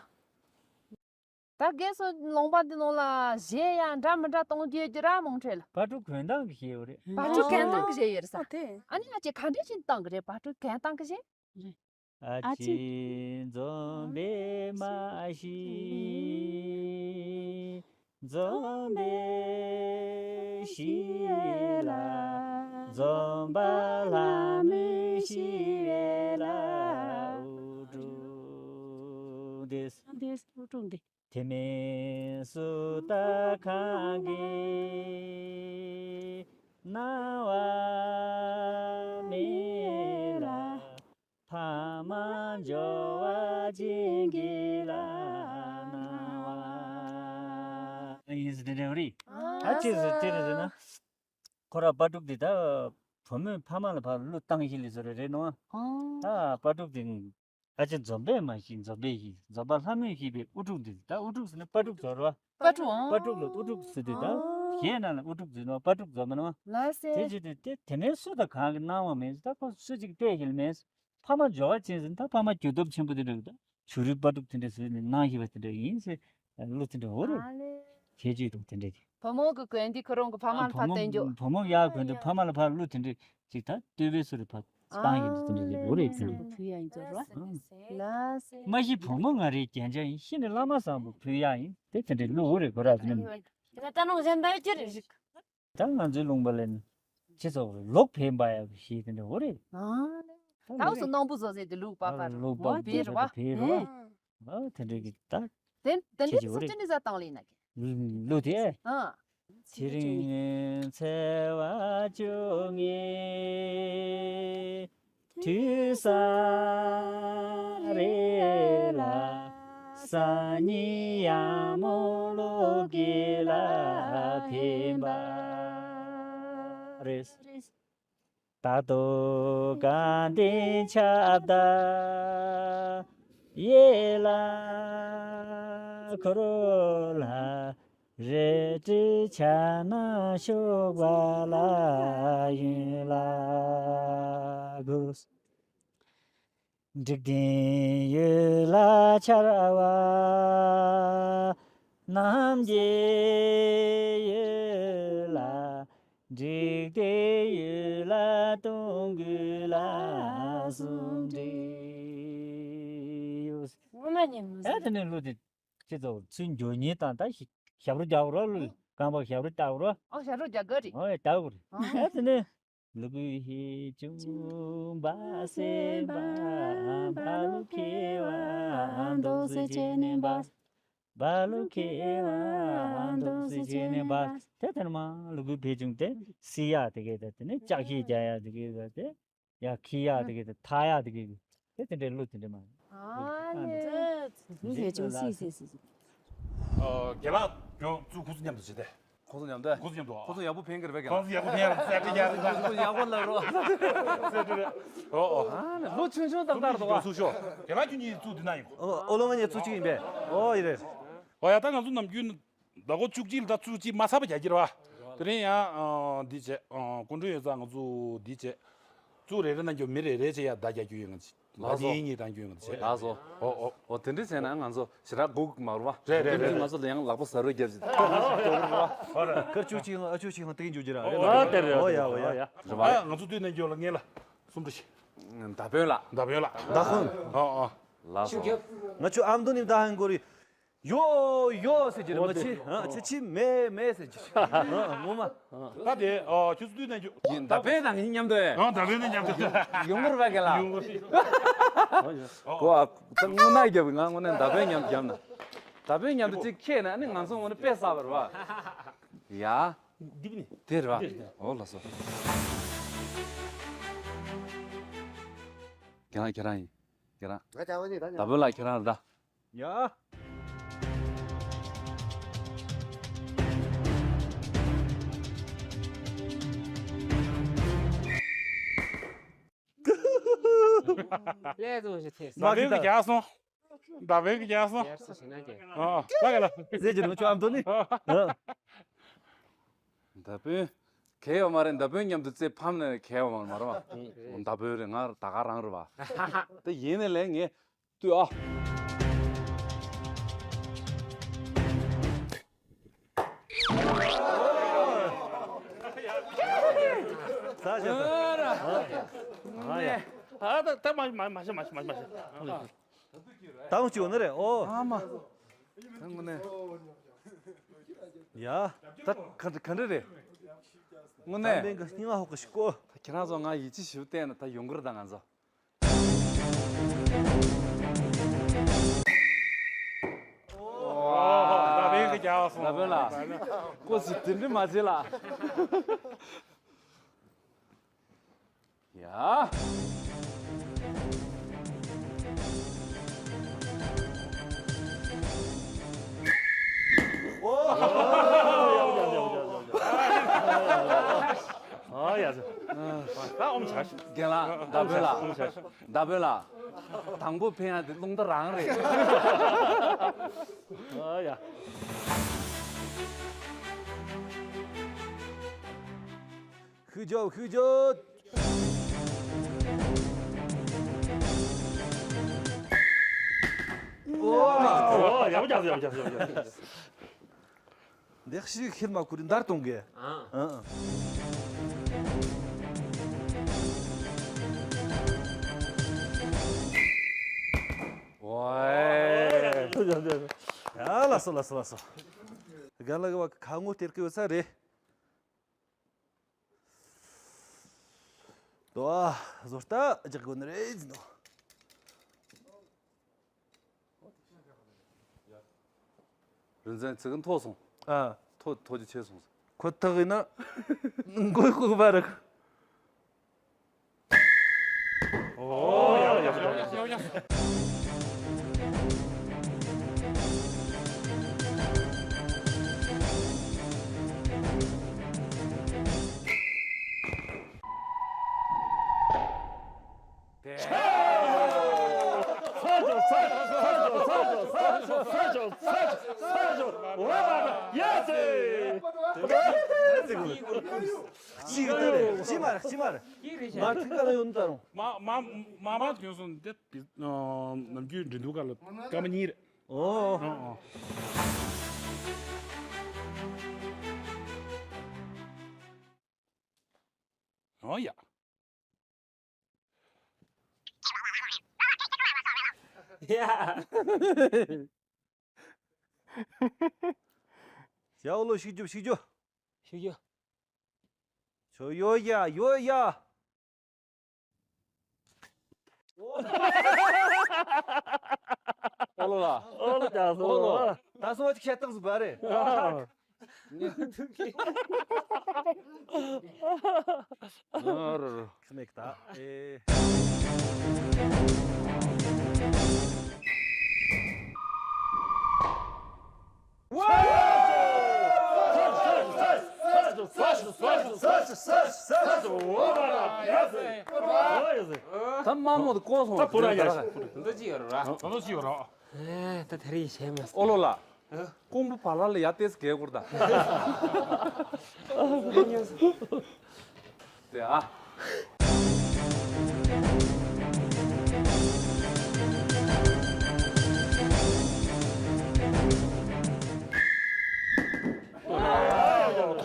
ད་རྒན་ཚོ་ལུང་པ་འདི་ནང་ལ་གཞས་ཡང་འདྲ་མི་འདྲ་གཏོང་རྒྱུ་ཡོད་ཀྱི་ར་མང་ཁྲོད་ལ། བ་ཕྲུག་གོན་སྟངས་ཀྱི་གཞས་ཡོད་རེད། བ་ཕྲུག་གོན་སྟངས་ཀྱི་གཞས་ཡོད་རེད་ས། ཨ་དེ། ཨ་ནི་ང་ཅིག་ག་འདྲས་ཅིག་བཏང་གི་རེད། བ་ཕྲུག་གོན་སྟངས་ཀྱི་གཞས། རེད། ཨ་ཨ་ཕྱི་ཕྱི་འཛོམས་པའི་མ་ཤི། འཛོམས་པའི་ཤི་ལ། འཛོམས་པ་ལྷ་མོའི་ཤི་བའི་ལ། ཨུ་ཀྲུག་འདི། འདི་ཨུ་ཀྲུག་འདི། དེ་མིན་སུ་དག་གང་གི་སྣང་བ་མེད་ལ། ཕ་མ་འབྱོར་བ་ཅན་གྱི་ལ་སྣང་བ། ཡིན་ཟེར་དེ་འདྲ་རེད། ཨ་ཅེ་ཟེར་ཅེ་རེད་ཟེར་ན། ཁོ་ར་པ་ཕྲུག་དེ་ད་བུ་མོས་ཕ་མ་ལ་ཕར་གླུ་བཏང་ཤེས་ལེ་ཟེར་རེད་ནོ། ཨ་པ་ཕྲུག་དེ། ཨ་ཅེ་འཛོམས་པས་མ་ཤི་འཛོམས་པས་ཤི། འཛོམས་པ་ལྷ་མོས་ཤི་བའི་ཨུ་ཕྲུག་འདི། ད་ཨུ་ཕྲུག་ཟེར་ན་པ་ཕྲུག་ཟེར་བ། པ་ཕྲུག་ཨང་། པ་ཕྲུག་ལ་ཨུ་ཕྲུག་ཟེར་དུས་ད། ཨང་། གཞས་ནང་ལ་ཨུ་ཕྲུག་ཟེར་ནོ། པ་ཕྲུག་འཛོམས་པ་ནོ། ལ་སེ། དེ་བྱས་ཏེ་དེ་དེ་ནས་སུ་དང་གང་གི་སྣང་བ་མེད། ད་ཁོ་སུ་གཅིག་བལྟས་ཤེས་མེད། ཕ་མ་འབྱོར་བ་ཅན་ཟེར་ན་ད་ཕ་མ་གྱོད་སྟོབས་ཆེན་པོ་དེ་འདྲ་ད་བྱུ་རུའི་པ་ཕྲུག་དེ་འདྲ་ཟེར་ནས་སྣང་ཤེས་པ་དེ་འདྲ་ཡིན་ཟེར། གླུ་དེ་འདྲ་འོ་རེད། ཨ་ལེ། ཁྱེད་ཀྱིས་དང་དེ་འདྲ་གི། བུ་མོ་གི་གོན་འདི་ཁོ་རང་གི་ཕ་མ་ལ་ཕར་བསྟན་རྒྱུ། བུ་མོ་ཡག་གོན་འདི་ཕ་མ་ལ་ཕར་གླུ་དེ་འདྲ་ཅིག་ད་བསྟོད་པའི་ཚུལ་དུ་ཕར་བཏང་ཡིན་འདི་དེ་འདྲ་གི་འོ་རེད་དེ་འདྲ། ཕུལ་ཡ་ཡིན་ཚོར་བ། ལ་སེ། མ་གཞི་བུ་མོ་ང་རའི་རྒྱན་ཆ་ཡིན། ཤི་ནས་བླ་མ་བཟང་པོ་ཕུལ་ཡ་ཡིན། དེ་དེ་འདྲ་གླུ་འོ་རེད་གོ་ར་དེ་འདྲ། ད་ནང་བཞིན་ད་ཅི་རེད་ཞིག་ད་ང་ཚོའི་ལུང་པ་ལ་ནི་ཅི་ཚོགས་རེད། ལོག་ཕན་པ་ཡག་ཞེས་དེ་འདྲ་འོ་རེད། ཨ་ད་འུ་ཚོ་སྣང་བུ་བཟོ་ཟེར་དེ་ལུག་པ་པ་རུ་ལུག་པ་བེ་རུ་བ་བེ་རུ་བ། ཨ་དེ་འདྲ་གི་ད། དེ་དེ་འདྲའི་ཁྱེད་ཀྱི་འོ་སུ་རེད། ཅི་ནི་ཟ་བཏང་ལེ་ན་གི། ལུག་དེ། ཨ། དེ་རིང་ཚེས་པ་བཅོ་ལྔའི་དུས་ས་རེ་ལ། སང་ཉིན་ཡང་མོ་ལོ་དགེ་ལ་ཕན་པ་རེད། ད་དུ་གང་དེ་ཆབ་ད་ཡེ་ལ་ཁོ་རོ་ལ་རེ་ཏི་ཆ་ན་ཤོག་བ་ལ་ཡུན་ལ་གུ། འཇིག་རྟེན་ཡུལ་ལ་ཆར་བ་རྣམས་ཀྱི་ཡུལ་ལ། འཇིག་རྟེན་ཡུལ་ལ་སྟོང་གུ་ལ་གསུམ་འདྲེས་ཡོད། ངོ་མ་ཉན་མི་ཨ་དེ་ནས་གླུ་དེ་ཅི་ཚོ་ཚུལ་འགྱུར་ཉེས་དང་ད་ཞི་ཞབས་བྲོ་རྒྱག་རོགས་ལུས་རྐང་པ་ཞབས་བྲོ་རྒྱག་རོགས། ཨ་ཞབས་བྲོ་རྒྱག་གི་རེད། ཨོ་ཡ་རྒྱག་དགོས་རེད། ཨ་དེ་ནས། ལུ་གུ་ཧེ་ཅུང་བ་སེ་བ་བ་ལུ་ཁེ་བ་འདོག་སེ་ཅེ་ནེ་བ། བ་ལུ་ཁེ་བ་འདོག་སེ་ཅེ་ནེ་བ། དེ་ལྟར་མ་ལུ་གུ་ཕེ་ཅུང་དེ་སི་ཡ་དེ་གེ་དེ་ནི་ལྕགས་ཤིག་རྒྱ་ཡ་དེ་གེ་དེ་ཡ་ཁི་ཡ་དེ་གེ་དེ་ཐ་ཡ་དེ་གེ་དེ་དེ་འདྲའི་གླུ་དེ་འདྲ་མ། ཨ་ནི། ལུ་གུ་ཕེ་ཅུང་སི་སི་སི་སི། རྒན་ལགས་ཀྱང་ཚུར་ཁོ་ཚོ་མཉམ་དུ་བྱེད་དེ། ཁོང་ཚོ་མཉམ་དུ། ཁོང་ཚོ་མཉམ་དུ། ཁོང་ཚོ་ཡག་པོ་ཕན་གི་རེད་པས་ཁོང་ཚོ་ཡག་པོ་ཕན་ཡག་པོ་ཟེར་ཏེ་ཡག་རེད་ད། ཁོང་ཚོ་ཡག་པོ་ལབ་རོགས། ཟེར་ཏེ་རེད། ཨོ་ཨོ། ཨ་ནི་ལོ་ཆུང་ཆུང་ཏག་ཏག་རེད་པ། ཚུགས་ཤོག་རྒན་ལགས་ཁྱོད་གཉིས་ཚུགས་འདི་ན་ཡིན། ཨོ་ཨོ་ལོ་ང་གཉིས་ཚུགས་གཅིག་ཡིན་པས། ཨོ་ཡིན་རེད། ཨོ་ཡ་ད་ང་ཚོ་ནམ་རྒྱུན་ཟླ་གོ་བཅུ་གཅིག་ལ་ད་ཚུགས་གཅིག་མ་ཚར་བ་རྒྱག་གི་རེད་པ། དེ་རིང་ཡང་འདི་བྱས་སྐུ་མགྲོན་ཡོད་ཙང་ང་ཚོ་འདི་བྱས། ཚུགས་རེ་རེ་ན་འགྱོ་མི་རེ་རེ་བྱས་ཡ་ད་རྒྱག་རྒྱུ་ཡོད་ང་ཚོ། ལགས་སོ། ལགས་སོ། ཨོ་ཨོ། ཨོ་དེ་འདྲ་བྱས་ན་ང་ཚོ་ཞེ་དྲག་སྒུག་མ་རུ་བ། རེད་རེད་རེད། ང་ཚོ་ལ་ཡང་ལག་པ་ཟ་རོ་རྒྱབ་ཅིག་ཁར་བཅུ་གཅིག་ལ་ཨ་བཅུ་གཅིག་ལ་སྟེང་འཇུག་ཅི་ར་རེད། ཨོ་དེ་རེད། ཨོ་ཡ་ཨོ་ཡ། རེད་བ། ང་ཚོ་དུས་ནས་འགྱོ་ལ་ངེས་ལ་གསུམ་འདྲ་ཞིག་མདའ་དཔོན་ལགས། མདའ་དཔོན་ལགས། མདའ་དཔོན། ཨོ་ཨོ། ལགས་སོ། ང་ཆུ་ཨམ་དོ་ནི་མདའ་ཧན་གོ་རི། ཡོ་ཡོ་ཟེར་གྱི་རེད། ང་ཕྱི་ཨ་ཕྱི་ཕྱི་མེ་མེ་ཟེར་གྱི་རེད། ཨ་ངོ་མ། ད་དེ་ཨ་ཁྱོད་ཚོ་དུས་ནས་འཇུ། ཡིན་མདའ་དཔོན་དང་ཡིན་མཉམ་དུ། ཨ་མདའ་དཔོན་ནས་མཉམ་དུ། ཡོང་གི་རེད་པ་རྒན་ལགས། ཡོང་གི་རེད། གོ་ཨ་ད་དངོས་གནས་རྒྱབ་ང་དངོས་གནས་མདའ་དཔོན་མཉམ་རྒྱབ་ན། མདའ་དཔོན་མཉམ་དུ་གཅིག་ཁྱེད་ན་ནི་ང་ཚོ་དངོས་གནས་དཔེ་བསགས་པ་རེད་པ། ཡ། འདི་ནི། དེ་རེད་པ། འདི་རེད། ཨོ་ལགས་སོ། རྒན་ལགས་ཁྱེད་རང་ཡིན། ཁྱེད་རང་། ང་ཅག་པོ་ནི་ད་མདའ་དཔོན་ལགས་ཁྱེད་རང་རེད་ད། ཡ། ལས་དུ་ཞིག་ཐེབས། མདའ་དཔོན་གྱིས་རྒྱག་སོང་། མདའ་དཔོན་གྱིས་རྒྱག་སོང་། ཡར་སོ་ཞིག་ན་རྒྱག་ཨ་ལ་ག་ལ། ཟེར་གྱི་འདུག་ཁྱོད་ཨམ་དོ་ནི། ཨ། མདའ་དཔོན། གལ་ཡོད་མ་རེད། མདའ་དཔོན་མཉམ་དུ་རྩེ་ཕམ་ནས་གལ་ཡོད་མ་རེད་པ། མདའ་དཔོན་རེད། ང་ད་ག་རང་རེད་པ། དེ་ཡིན་ནའི་ལས་ངས་ལྟོས་ཨ། ས་ཆ་ད། ཨ་ཡ། ད་ད་ད་མ་མ་མ་ཤ་མ་ཤ་མ་ཤ་མ་ཤ། ད་འོང་ཅིག་ཡོང་ནི་རེད་ཨོ། ཨ་མ། ད་དངོས་གནས། ཡ། ད་ག་ག་འདྲ་རེད། དངོས་ད་གནས། འབེན་གི་སྙིང་ང་ཧོག་གི་ཤི་ཀོ། ད་ཁྱེད་རང་ཚོ་ང་ཡིད་ཆེས་ཞིབ་བལྟས་ན་ད་ཡོང་གི་རེད་ད་ང་ཚོ། ད་འབེན་གི་རྒྱག་སོང་། ད་འབེན་ལ། ཀོ་ཞིག་དེ་འདྲི་མ་བྱེད་ལ། ཡ། ཨ་ཡ། ད་ཨོམ་ཆ་ཤི། རྒན་ལགས་ད་འབོད་ལ། ཨོམ་ཆ་ཤི། ད་འབོད་ལ། དང་པོ་ཕན་ཡ་དེ་རླུང་རྟ་རང་རེད། ཨ་ཡ། ཤུགས་རྒྱོབ་ཤུགས་རྒྱོབ། ཨོ་ཡག་པོ་རྒྱག་སོང་། ཡག་པོ་རྒྱག་སོང་། ཡག་པོ་རྒྱག་སོང་། འདི་ཤི་ཁེར་མ་ཁུར་འདར་གཏོང་གི། ཨ། ཨ། ཝའེ། ཡ་ལ་སོ་ལ་སོ་ལ་སོ། རྒན་ལགས་ཀྱི་བ་ཁ་ངོ་སྟེར་གི་ཡོད་ས་རེད། དོ་ཨ་བཟོ་ལྟ་རྒྱག་དགོས་ནི་རེད་ཟིན་ནོ། རིན་ཆེན་ཚིག་མཐོ་སོང་། ཨ། མཐོ་མཐོ་རྒྱུ་ཆེ་སོང་། ཁོ་ཐག་ཡིན་ན་མགོའི་ལྐུགས་པ་རེད། ཨོ་ཡ་ཡ་ཡ་ཡ། གཅིག་ལྟ་རེ་ཅི་མ་རེད་ཅི་མ་རེད། ང་ཐིག་ག་ལ་ཡོད་ནི་ད་རུང་། མ་མ་མ་མ་དོན་སོང་འདི་ནམ་རྒྱུན་འགྲན་བསྡུར་སྐབས་ལ་སྐར་མ་གཉིས་རེད། ཨོ། ཨོ་ཡ། ཡ། ཡ་ཨོ་ལོ་ཤིག་རྒྱུ་ཤིག་རྒྱུ། ཤིག་རྒྱུ། ཆོ་ཡོ་ཡ་ཡོ་ཡ། ཨོ་ལོ་ལ། ཨོ་ལོ་ཀྱང་སོ། ཨོ་ལོ། ད་སོ་ཅིག་ཤ་སྟག་ཟིག་བ་རེད། ཨ་རོ་རོ། ཁི་མེད་ད། ཨེ། ད་མ་མོ་དེ་བཀོལ་སོང་། ད་བུ་ར་ཡ། ད་ཅི་ཡོད་ར། ཨེ། ད་དེ་རིང་བྱས་མེད། ཨོ་ལོ་ལ། ཀོང་པོ་བ་ལ་ལ་ཡ་ཏེས་གེ་གོར་ད། དེ་ཨ།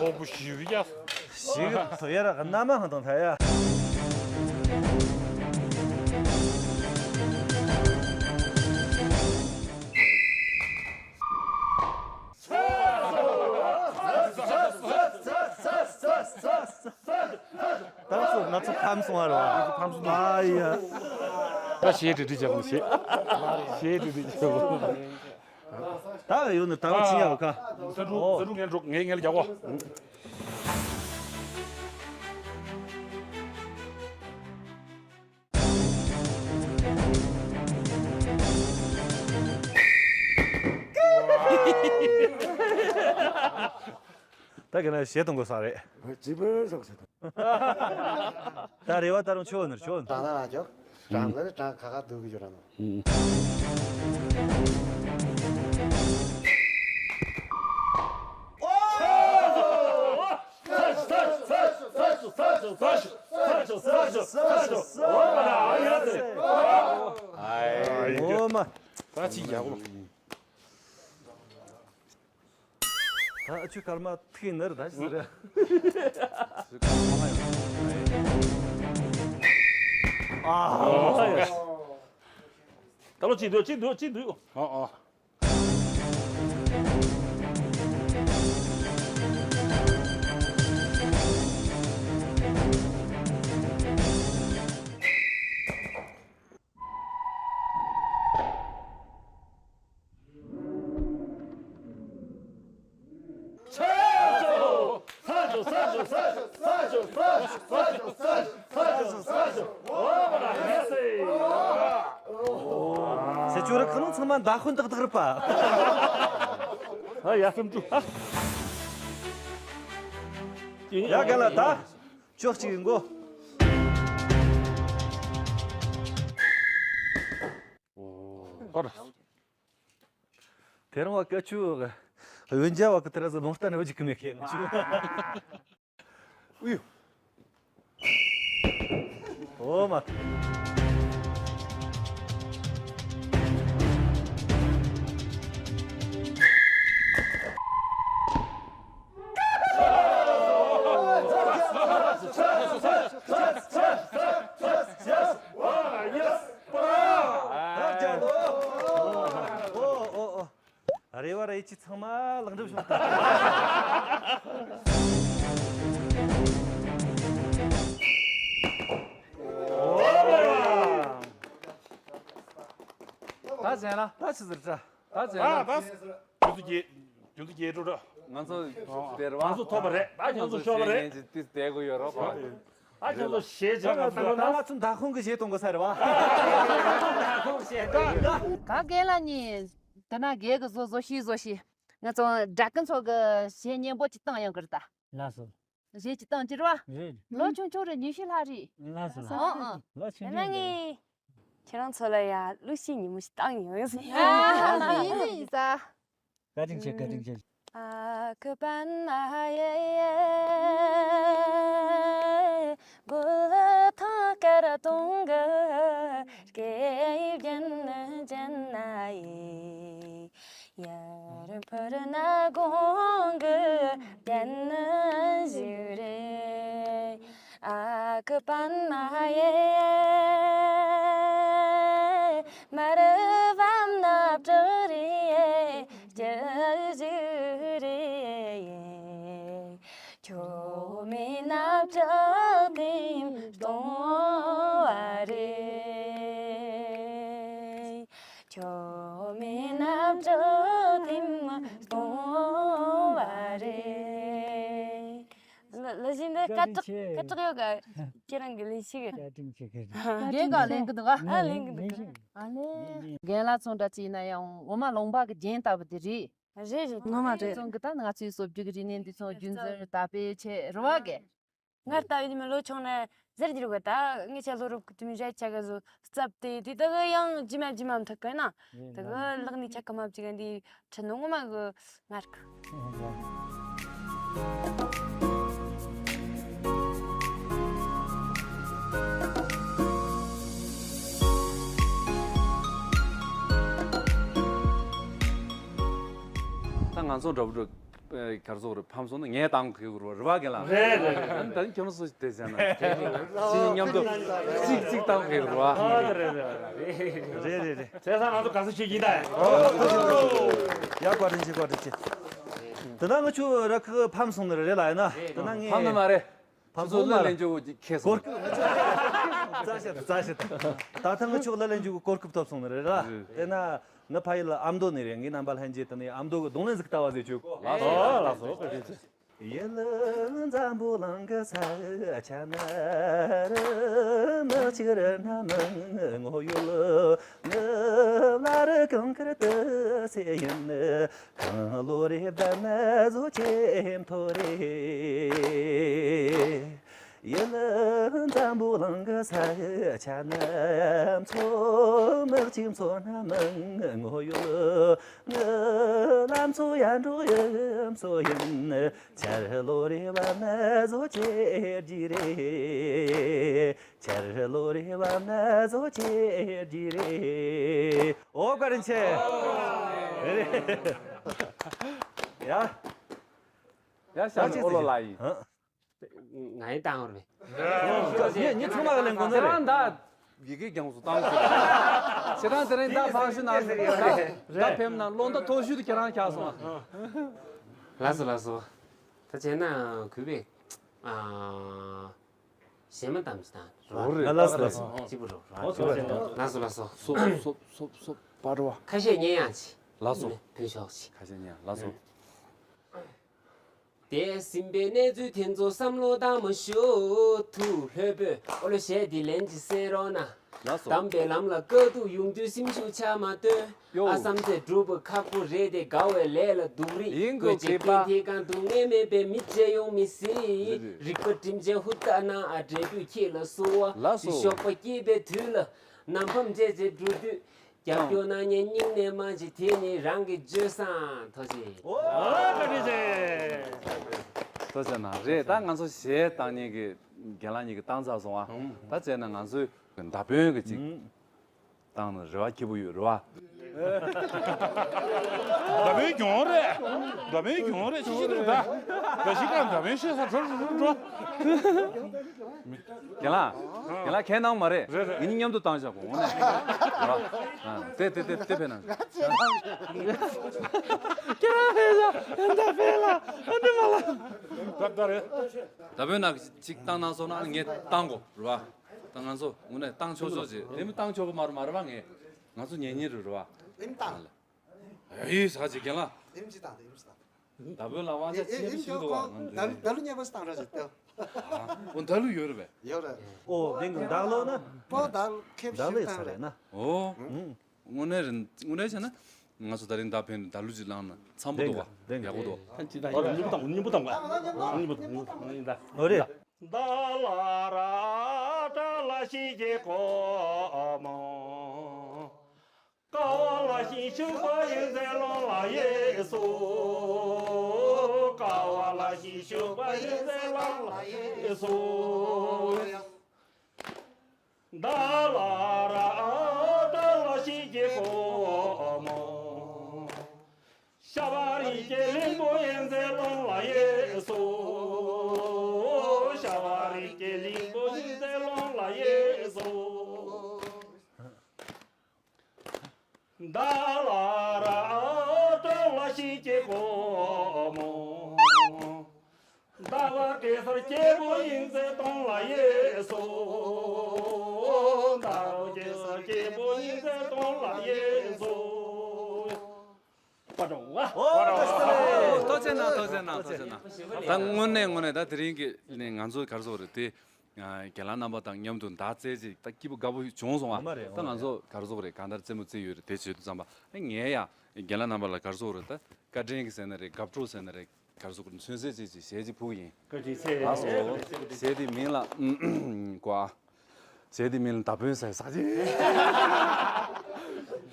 ཀོང་པོ་ཞིབ་ཡ། ཞིག་ཐོ་ཡ་ར་ག་ན་མ་ཧང་དང་ཐ་ཡ། ད་སོ་ང་ཚོ་ཕམ་སོང་བ་རེད་བ། ཕམ་སོང་། ཨ་ཡ། ད་ཞེ་དྲི་དྲི་བྱ་གོ་ཞེ། ཞེ་དྲི་དྲི་བྱ་གོ། ད་ཡོད་ནི་ད་བ་ཅི་ཡ་བ་ཁ། ས་འབྲུ་ས་འབྲུ་ངན་འགྲོ་ངའི་ངལ་རྒྱག་གོ། ད་ག་ན་ཞེ་གཏོང་དགོས་ས་རེད། ཇི་བོད་སོགས་ཟེར། ད་རེ་བ་ད་རུང་ཆོ་ནར་ཆོ་ནར། དང་ན་ལ་ཅོག་དྲང་གི་དྲང་ཁ་ཁ་སྡུག་གི་ཅོ་ར་ནོ། ཨོ་མ། ད་ཅི་ཡག་པོ། ད་ཆུ་སྐར་མ་ཐིག་ནར་ད་ཟེར། ཆུ་སྐར་མ་ཡོད། ཨ། ད་ལོ་གཅིག་འདུག་གཅིག་འདུག་གཅིག་འདུག་ཨ་ཨ། ཟེར་ཅོ་རི་ཁ་ནང་ཚང་མ་མདའ་དཔོན་ཏག་ཏག་རེད་པ། ཨ་ཡ་སེམས་ཅུ། ཡ་ག་ལ་ད་ཅོག་ཅིག་ཡིན་གོ། ཧོར། དེ་རིང་བ་ཀ་ཆུ་འོན་ཇ་བ་ཀི་དེ་ར་ཟི་ལོང་ལྟ་ནས་བ་ཅིག་གི་མེད་ཁེ་ནི་ཆུ། ཨུ་ཡུ། ཨོ་མ། རེ་བ་རེ་ཅི་ཚང་མ་ལག་འགྲུབ་བྱུང་ཐལ། ད་ཟེར་ན་ད་ཆི་ཟེར་ད། ད་ཟེར་ན། ད་ད། རྒྱུ་དུ་རྒྱས། རྒྱུ་དུ་རྒྱས་འགྲོ་འགྲོ། ང་ཚོ་དེར་བ། ང་ཚོ་ཐོབ་པ་རེད། ད་ཁྱོད་ཚོ་ཤོར་བ་རེད། ང་ཚོ་ཞེ་ཉེན་གྱི་ཏིས་བསྡད་དགོས་ཡོད་རོགས་པ། ད་ཁྱོད་ཚོ་ཞེ་ཅིག་ང་ཚོ་ད་ང་ཚོ་མདའ་ཁོང་གི་ཞེ་གཏོང་གི་ས་རེད་བ། མདའ་ཁོང་ཞེ་གཏོང་གི། ག་རྒན་ལགས་གཉིས། དེ་ན་རྒན་གི་བཟོ་བཟོ་ཤིག་བཟོ་ཤིག་ང་ཚོ་དགྲ་ཀུན་ཚོ་གི་ཞེ་སྙན་པོ་ཅིག་བཏང་ཡོང་གི་རེད་ད། ལགས་སོ། གཞས་ཅིག་བཏང་ཅི་རེད་བ། རེད། ལོ་ཆུང་ཆུང་རེད། ཉི་ཤུ་ལྷག་རེད། ལགས་སོ་ལགས། ཨང་ཨང་། ལོ་ཆུང་ཆུང་རེད། ངས་ཁྱེད་རང་ཚོ་ལ་ཡ་གླུ་གཞས་ཉིན་མོ་ཞིག་བཏང་ཡོང་ཟེར། ཨ་ཡིན་ཡིན་ས། བཀའ་དྲིན་ཆེ། བཀའ་དྲིན་ཆེ། ཨ་ཁུ་པན་ཨ་ཡེ་ཡེ། བུ་ལ་ཐང་དཀར་གདོང་གི་སྐེ་བརྒྱན་ནི་ཅན་ན་ཡེ། ཡར་འཕུར་ན་དགུང་གི་རྒྱན་ཞིག་རེད། ཨ་ཁུ་པན་མ་ཡེ། མར་བབས་ན་བྲག་རེད། སྐྱིད་ཞིག་རེད། ཁྱོད་མེད་ན་བྲག་དེ་སྟོང་བ་རེད། ཁྱོད་མེད་ན་བྲག་དེ་སྟོང་བ་རེད། ལ་ལ་ཞིག་འདི་སྐད་གྲགས་སྐད་གྲགས་ཡོད་ག་ཁྱེད་རང་གི་ལས་ཤིག་བཀའ་དྲིན་ཆེ་གི། རྒན་ག་ལེན་གི་འདུག་ག་ཨ་ལེན་གི་འདུག་ག་ཨ་ལེ། རྒན་ལགས་ཚོ་འདྲ་ཅིག་ཡིན་ན་ཡང་འོ་མ་ལོང་པ་གི་རྒྱན་ལྟ་བུ་དེ་རེད། རེད་རེད། ངོ་མ་རེད། ཚོང་གི་ད་ང་ཚོའི་སྲོལ་རྒྱུན་གྱི་རིག་གནས་འདི་ཚོ་རྒྱུན་འཛིན་དར་སྤེལ་ཆེད་རེད་བ་གི། ང་ལྟ་བུའི་མི་ལོ་ཆུང་ནས་ཟེར་རྒྱུ་རེད་གི། ད་ངས་ཆ་ལོ་རབས་ཀྱི་དུས་མི་རེད་ཆ་ག་ཟོ་རྩབ་སྟེ་དེ་ད་གི་ཡང་རྗེས་མ་རྗེས་མ་མཐུད་གི་ན། ད་གི་ལག་ནས་ཆ་ག་མ་བཅུག་གི་འདི་ཁྲིད་ནོ་ངོ་མ་གི་ངར་གི། ད་ང་ཚོ་འདྲ་པོ་འགྲོ་གར་ཚོགས་རེ་ཕམ་སོང་ན་ངས་བཏང་གི་རུ་རེ་བ་གི་ལ། རེད་རེད་རེད། ད་ནི་ཁྱོད་སུ་དེ་ཟེར་ན་ཅི་མཉམ་དུ་གཅིག་གཅིག་བཏང་གི་རུ་བ། རེད་རེད་རེད། བྱས་ཙང་ང་ཚོ་ག་ས་ཞིག་ཡིན་ད། ཡ་བཀའ་དྲིན་ཆེ་བཀའ་དྲིན་ཆེ། དེ་ན་ང་ཆུ་ར་ཁ་ཕམ་སོང་ནི་རེད་ལ་ཡིན་ན་དེ་ན་ངས་ཕམ་ནི་མ་རེད། ཕམ་ཚོ་སོང་མ་གླུ་ལེན་རྒྱུ་ཁེ་སོང་། གོ་སྐབས་རྩ་ཤེད་རྩ་ཤེད། ད་ཐེངས་ང་ཆོ་གླུ་ལེན་རྒྱུ་གི་གོ་སྐབས་ཐོབ་སོང་ནི་རེད་ར། དེ་ན་ང་ཕ་ཡུལ་ཨ་མདོ་ནས་རེད། ངའི་རྣམ་པ་ལྷན་རྒྱས་དེ་ནས་ཨ་མདོ་གི་རྡུང་ལེན་ཟིག་ལྟ་བ་ཟེར་ཆོག་གོ། ལགས་སོ་ལགས་སོ། ཡུལ་འཛམ་བུ་གླིང་གི་ས་ཆ་ན་རི་མི་གཅིག་རི་སྣ་མིན་ངོ་ཡོད། ངི་བླ་རི་གངས་དཀར་དུ་སེ་ཡིན། གངས་ལོ་རེ་བདའ་ན་བཟོ་ཆེ་མཐོ་རེ། ཡུལ་འཛམ་བུ་གླིང་གི་ས་ཆ་ན་མཚོ་མི་གཅིག་མཚོ་སྣ་མིན་ངོ་ཡོད། ངི་ལ་མཚོ་ཡར་འབྲོག་ཡུལ་མཚོ་ཡིན། ཆར་ལོ་རེ་བབས་ན་བཟོ་ཆེ་རྒྱུ་རེད། ཆར་ལོ་རེ་བབས་ན་བཟོ་ཆེ་རྒྱུ་རེད། ཨོ་བཀའ་དྲིན་ཆེ། ཡ། ཡ་ཤ་ཨོ་ལོ་ལ་ཡིན། ང་ཡིན་བཏང་བར་བས། ངས་ངས་ཚང་མ་ག་ལེན་དགོས་ནི་རེད། ད། ཡི་གེ་རྒྱང་སུ་བཏང་སོང་། བྱེད་སྟངས་དེ་རིང་ད་ཕངས་ཤུ་ན་ད་ཕེབས་ན་བློ་འདའ་ཐོ་ཤུ་དུ་ཁྱེད་རང་ཁྱག་སོང་ཨ། ལགས་སོ་ལགས་སོ། ད་བྱས་ན་གུས་པས་ཨ། གཞས་མ་གཏམ་ཅི་དང་རོ། ལགས་སོ་ལགས་སོ། གཅིག་པུ་རོ་རོ། ལགས་སོ་ལགས་སོ། སོབ་སོབ་སོབ་སོབ་པ་རོ། ཁ་ཤས་ཉན་ཡང་ཆི། ལགས་སོ། ཕུལ་ཤོག་ཆི། ཁ་ཤས་ཉན་ལགས་སོ། དེ་ཟིན་པའི་གནས་ཚུལ་དེ་ཚོ་བསམ་བློ་བཏང་མ་ཞུ། ཐུགས་ལྷོད་པོས་ཨོ་ལོ་གཞས་འདི་ལན་གཅིག་གསན་རོགས་གནང་། ལགས་སོ། དམ་པའི་ལམ་ལ་དཀའ་སྡུག་ཡོང་དུས་སེམས་ཤུགས་ཆག་མ་སྡོད། ཡོ། ཨ་བསམ་ཚེ་སྒྲུབ་པ་ཁག་པོ་རེད་དེ་དགའ་བའི་ལས་ལ་སྡུག་རིགས་ཡིན་དགོས་དགོས་ཅེས་ཀྱི་པ། དཔེ་དེ་གང་སྡུག་བསྔལ་མེད་པའི་མི་བརྗེ་ཡོང་མི་སྲིད། རེད་རེད། རིག་པ་སྒྲིམ་ཆེན་ཧུར་ཐག་གནང་ཨ་འབྲས་བུས་ཁྱེད་ལ་བསུ་བ། ལགས་སོ། གཤོག་པ་སྐྱེས་པའི་དུས་ལ་ནམ་ཕམ་བྱས་བྱས་འགྲོ་དུས། རྒྱབ་སྐྱོར་གནང་མཁན་སྙིང་ནས་མ་བརྗེད་དེ་ནི་རང་གི་སྤྱོད་བཟང་ཐོག་ཆེ། ཨོ་བཀའ་དྲིན་ཆེ། ཐུགས་རྗེ་གནང་། རེད་ད་ང་ཚོ་གཞས་བཏང་མཁན་གྱི་རྒན་ལགས་གཉིས་ཀྱིས་བཏང་ཚར་སོང་ཨ། ད་བྱས་ན་ང་ཚོའི་མདའ་དཔོན་གྱི་ཅིག་བཏང་ན་རེ་བ་སྐྱིད་པོ་ཡོད་རེད་བ། མདའ་དཔོན་གྱོང་རེད། མདའ་དཔོན་གྱོང་རེད་ཤི་ཤི་རེད་ད། ད་ཤི་ཀ་མདའ་དཔོན་ཤི་ས་འགྲོ་འགྲོ་འགྲོ། རྒན་ལགས། རྒན་ལགས་ཁས་གནང་མ་རེད། རེད་རེད། ངེད་གཉིས་མཉམ་དུ་བཏང་བཞག་གོ་ངོ་ནས། ཨ། དེ་དེ་དེ་དེ་ཕེབས་ན། ཁྱེད་རང་ཕེབས་ཤག་ད་ཕེབས་ལ་ཨ་འདི་མ་ལ། ད་ད་རེད། ད་བོད་ནང་གཅིག་བཏང་གནང་སོང་ན་ངས་བཏང་གོ་རེད་བ། ད་ང་ཚོ་ངོ་ནས་བཏང་ཆོག་ཆོག་ཅིག་རེད་མི་བཏང་ཆོག་གི་མ་རེད་མ་རེད་བ་ངས། ང་ཚོ་ཉན་ཉན་རེད་རེད་བ། ཨིམ་བཏང་། ཨེ་ས་ཅིག་རྒན་ལགས། ཨིམ་ཅི་བཏང་དེ་ཨིམ་ཅི་བཏང་། ད་བོད་ལ་དབང་ཆ་ཆེན་པོ་ཞིག་འདུག་བ་ང་ཚོའི། ད་ད་ལོ་ཉེ་པོ་ཞིག་བཏང་ར་ཞིག་ལྟོས། ཨོ་ད་ལོ་ཡོད་རེད་པས། ཡོད་རེད། ཨོ་དེང་གི་ད་ལོ་ན། པོ་ད་ལོ་ཁེབ་ད་ལོ་ཞིག་ཡོད་ས་བཏང་རེད་རེད། ན། ཨོ། དངོས་གནས་རེད་དངོས་གནས་བྱས་ན། ང་ཚོ་ད་རིང་ད་ཕན་ད་ལོ་ཅིག་བླངས་ན་འཚམ་པོ་འདུག་བ། དེང་གི་ཡག་པོ་འདུག་ཨོ་ད་སྙིང་པོ་བཏང་གོ་སྙིང་པོ་བཏང་གོ་སྙིང་པོ་བཏང་གོ་ད། ཨོ་རེད། ད་ལ་ར་ཏྲ་ལ་ཤི་ཀེ་ཀོ་མོ། ཀ་བ་ལ་ཤིང་ཤུག་པ་ཡིན་ཟེར་ལོང་ལ་ཡེ་སོ། ཀ་བ་ལ་ཤིང་ཤུག་པ་ཡིན་ཟེར་ལོང་ལ་ཡེ་སོ། ད་ལ་ར་ཏྲ་ལ་ཤིང་གི་ཀོ་མོ། ཤ་བ་རི་ཀེ་ལིང་པོ་ཡིན་ཟེར་ལོང་ལ་ཡེ་སོ། ཤ་བ་རི་ཀེ་ལིང་པོ་ཡིན་ཟེར་ལོང་ལ་ཡེ་སོ། ད་ལ་ར་ཏྲ་ལ་ཤིང་གི་ཀོ་མོ། ཟླ་བ་གེ་སར་སྐྱེས་བུ་ཡིན་ཟེར་གཏོང་ལ་ཡེ་སོ། ཟླ་བ་གེ་སར་སྐྱེས་བུ་ཡིན་ཟེར་གཏོང་ལ་ཡེ་སོ། པ་ཏོ་བ། ཨོ་ཏོ་ཅེ་ན་ཏོ་ཅེ་ན་ཏོ་ཅེ་ན། ད་དངོས་གནས་དངོས་གནས་ད་དེ་རིང་གི་ནས་ང་ཚོ་ག་རེ་ཟེར་དགོས་རེད་དེ། རྒན་ལགས་རྣམ་པ་དང་མཉམ་དུ་མདའ་རྩེད་ཅིག་ད་སྐྱིད་པོ་དགའ་པོ་བྱུང་སོང་ཨ། ད་ང་ཚོ་ག་རེ་ཟེར་དགོས་རེད་གང་ལྟར་རྩེད་མོ་རྩེ་ཡོད་རེད་དེ་བྱེད་དུས་ཙམ་པ་ངས་ཡ་རྒན་ལགས་རྣམ་པ་ལ་ག་རེ་ཟེར་དགོས་རེད་ད་བཀའ་དྲིན་གྱི་ཟེར་ན་རེད་དགའ་སྤྲོ་ཟེར་ན་རེད་ག་རེ་ཟེར་དགོས་རེད་མཚོན་བྱེད་ཅིག་ཅིག་ཞལ་གཅིག་ཕུལ་གྱི་ཡིན། བཀའ་དྲིན་ཆེ། ལགས་སོ། ཞལ་དེ་མིང་ལ་ཀོ་ཨ། ཞལ་དེ་མིང་ལ་མདའ་དཔོན་ཟེར་ཟ་ཅིག་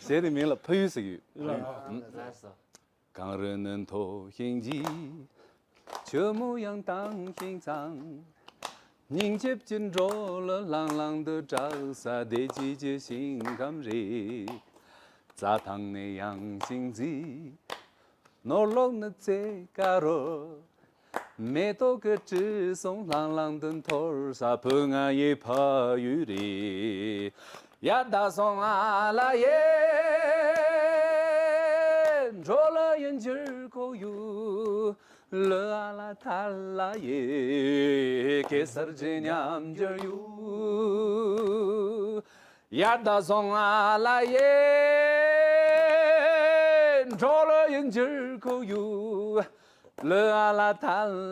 ཞལ་དེ་མིང་ལ་ཕ་ཡུལ་ཟེར་གྱི་ཡོད། ལགས་སོ། གངས་རི་ནི་མཐོ་ཞིང་ལྗིད། ཆུ་མོ་ཡང་དྭངས་ཤིང་གཙང་། སྙིང་རྗེ་ཅན་འགྲོ་ལ་ལྷང་ལྷང་དུ་གྲགས་ས་བདེ་སྐྱིད་ཀྱི་ཞིང་ཁམས་རེད། རྩྭ་ཐང་ནི་ཡངས་ཤིང་རྫིག་ནོར་ལུག་ནི་རྩེ་དཀར་རོ། མེ་ཏོག་གི་དྲི་བསུང་ལྷང་ལྷང་དུ་འཐོར་ས་བོད་ང་ཡི་ཕ་ཡུལ་རེད། ཡ་ད་སོང་ཨ་ལ་ཡེ། འགྲོ་ལ་ཡིན་འགྱུར་ཁོ་ཡུ། ལོ་ཨ་ལ་ཐ་ལ་ཡེ། གེ་སར་གྱི་ཉམས་འགྱུར་ཡུ། ཡ་ད་སོང་ཨ་ལ་ཡེ། འགྲོ་ལ་ཡིན་འགྱུར་ཁོ་ཡུ། ལོ་ཨ་ལ་ཐ་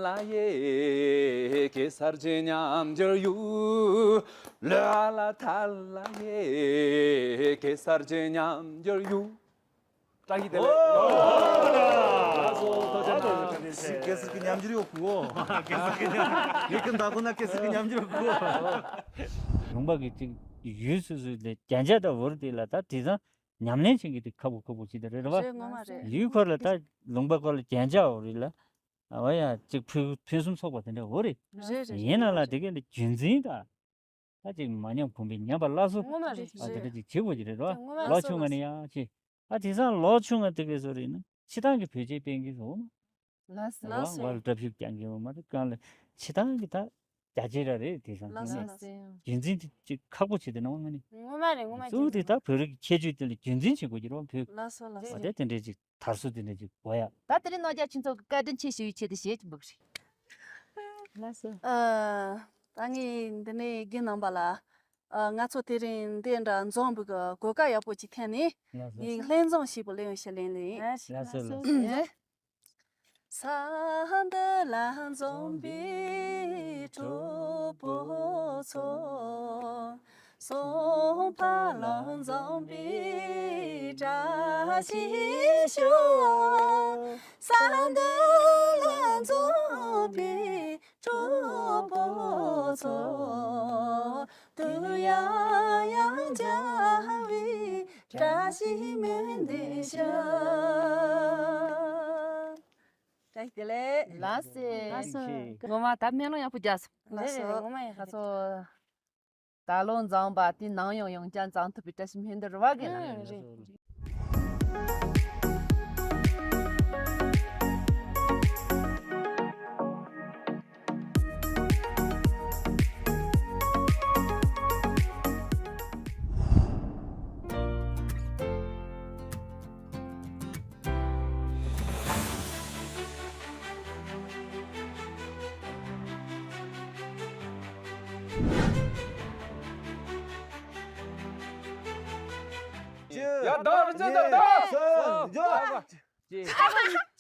ལ་ཡེ། གེ་སར་གྱི་ཉམས་འགྱུར་ཡུ། ལོ་ཨ་ལ་ཐ་ལ་ཡེ། གེ་སར་གྱི་ཉམས་འགྱུར་ཡུ། བཀྲ་ཤིས་བདེ་ལེགས། ཨོ། ལགས་སོ་ཐུགས་རྗེ་གནང་། གེ་སར་གྱི་ཉམས་འགྱུར་ཡོད་གོ། གེ་སར་གྱི་ཉམས་འགྱུར་ཡོད་གོ། ལུང་པ་གི་ཅིག་ཡུལ་སོ་སོའི་ལས་རྒྱན་ཆ་དང་འོར་དེ་ལ་ད་དེང་སང་ཉམས་ལེན་བྱེད་མཁན་དེ་ཁག་པོ་ཁག་པོ་ཅིག་དེ་རེད་བ། རེད་ངོ་མ་རེད། ཡུལ་སྐོར་ལ་ད་ལུང་པ་སྐོར་ལ་རྒྱན་ཆའོ་རེད་ལ། ཨ་བ་ཡ་གཅིག་ཕུན་ཕུན་སུམ་ཚོགས་པ་དེ་འདྲ་འོ་རེད། རེད་རེད། ཡིན་ན་ལ་དེ་ག་ལ་རྒྱུན་འཛིན་དང་། ད་ཅིག་མ་ཉམས་གོང་འཕེལ་ཉམས་པ་སླར་གསོ། ངོ་མ་རེད། ཨ་དེ་འདྲ་ཅིག་བྱེད་དགོས་ཀྱི་རེད་རོ། ངོ་མ་ལོ་ཆུང་ང་ནས་ཡང་ཅིག་ཨ་དེང་སང་ལོ་ཆུང་ང་དེ་ག་བཟོ་རེད་ན་ཕྱི་ཐང་གི་བོད་ཆས་སྤེལ་གི་བཟོ་མ། ལགས་སོ། ལགས་སོ། ང་ལ་དྲ་ཕྱུག་རྐྱང་གི་འོ་མ་རེད་གང་ལ་ཕྱི་ཐང་གི་ད། རྒྱ་ཆེ་ར་རེད། དེང་སང་ལགས་སོ། རྒྱུན་འཛིན་དེ་ཅིག་ཁག་པོ་བྱེད་དེ་ནང་མ་ནི། ངོ་མ་རེད། ངོ་མ་གཙོ་བོ་དེ་ད་བོད་རིགས་ཁྱད་ཆོས་དེ་ལ་རྒྱུན་འཛིན་བྱེད་དགོས་ཀྱི་རེད་བོད། ལགས་སོ་ལགས་སོ། བ་དེ་དེ་འདྲས་ཅིག་དར་སྲོལ་དེ་འདྲས་ཅིག་དགོས་ཡ། ད་དེ་རིང་རྣམ་རྒྱལ་ཁྱེད་ཚོ་གི་བཀའ་དྲིན་ཆེ་ཞུ་བའི་ཆེད་དུ་བྱེད་ཀྱི་འབུག་རེད། ལགས་སོ། ཨ། ད་ངས་འདི་ནས་རྒན་རྣམ་པ་ལ། ཨ། ང་ཚོ་དེ་རིང་འདི་འདྲ་འཛོམས་པའི་གོ་སྐབས་ཡག་པོ་ཅིག་འཐེན་ནས། ལགས་སོ། ངས་ལྷན་འཛོམས་ཞེས་པ་ལེན་ཞེས་ལེན་ལེན། ལགས་སོ་ལགས་སོ། ཨེ། ས་འདི་ལ་འཛོམས་པའི་གྲོགས་པོ་ཚོ། སོང་པ་ལ་འཛོམས་པའི་བཀྲ་ཤིས་ཤོག་ས་འདི་ལ་འཛོམས་པའི་གྲོགས་པོ་ཚོ། དུ་ཡང་ཡང་བྱ་བའི་བཀྲ་ཤིས་སྨོན་འདུན་ཞུ། བཀྲ་ཤིས་བདེ་ལེགས། ལགས་སེ། ལགས་སོ། ངོ་མ་ད་སྨོན་ལམ་ཡག་པོ་རྒྱག་སོང་། ལགས་སོ། ངོ་མ་ཡག་ང་ཚོ་ད་ལོ་འཛོམས་པ་དེ་ནང་ཡང་ཡང་བསྐྱར་འཛོམས་ཐུབ་པའི་བཀྲ་ཤིས་སྨོན་འདུན་རེ་བ་གི་ལ། ཨང་། རེད། ཡ། ད་རི་ཅན་ད་ད། གསུམ། འཇོག་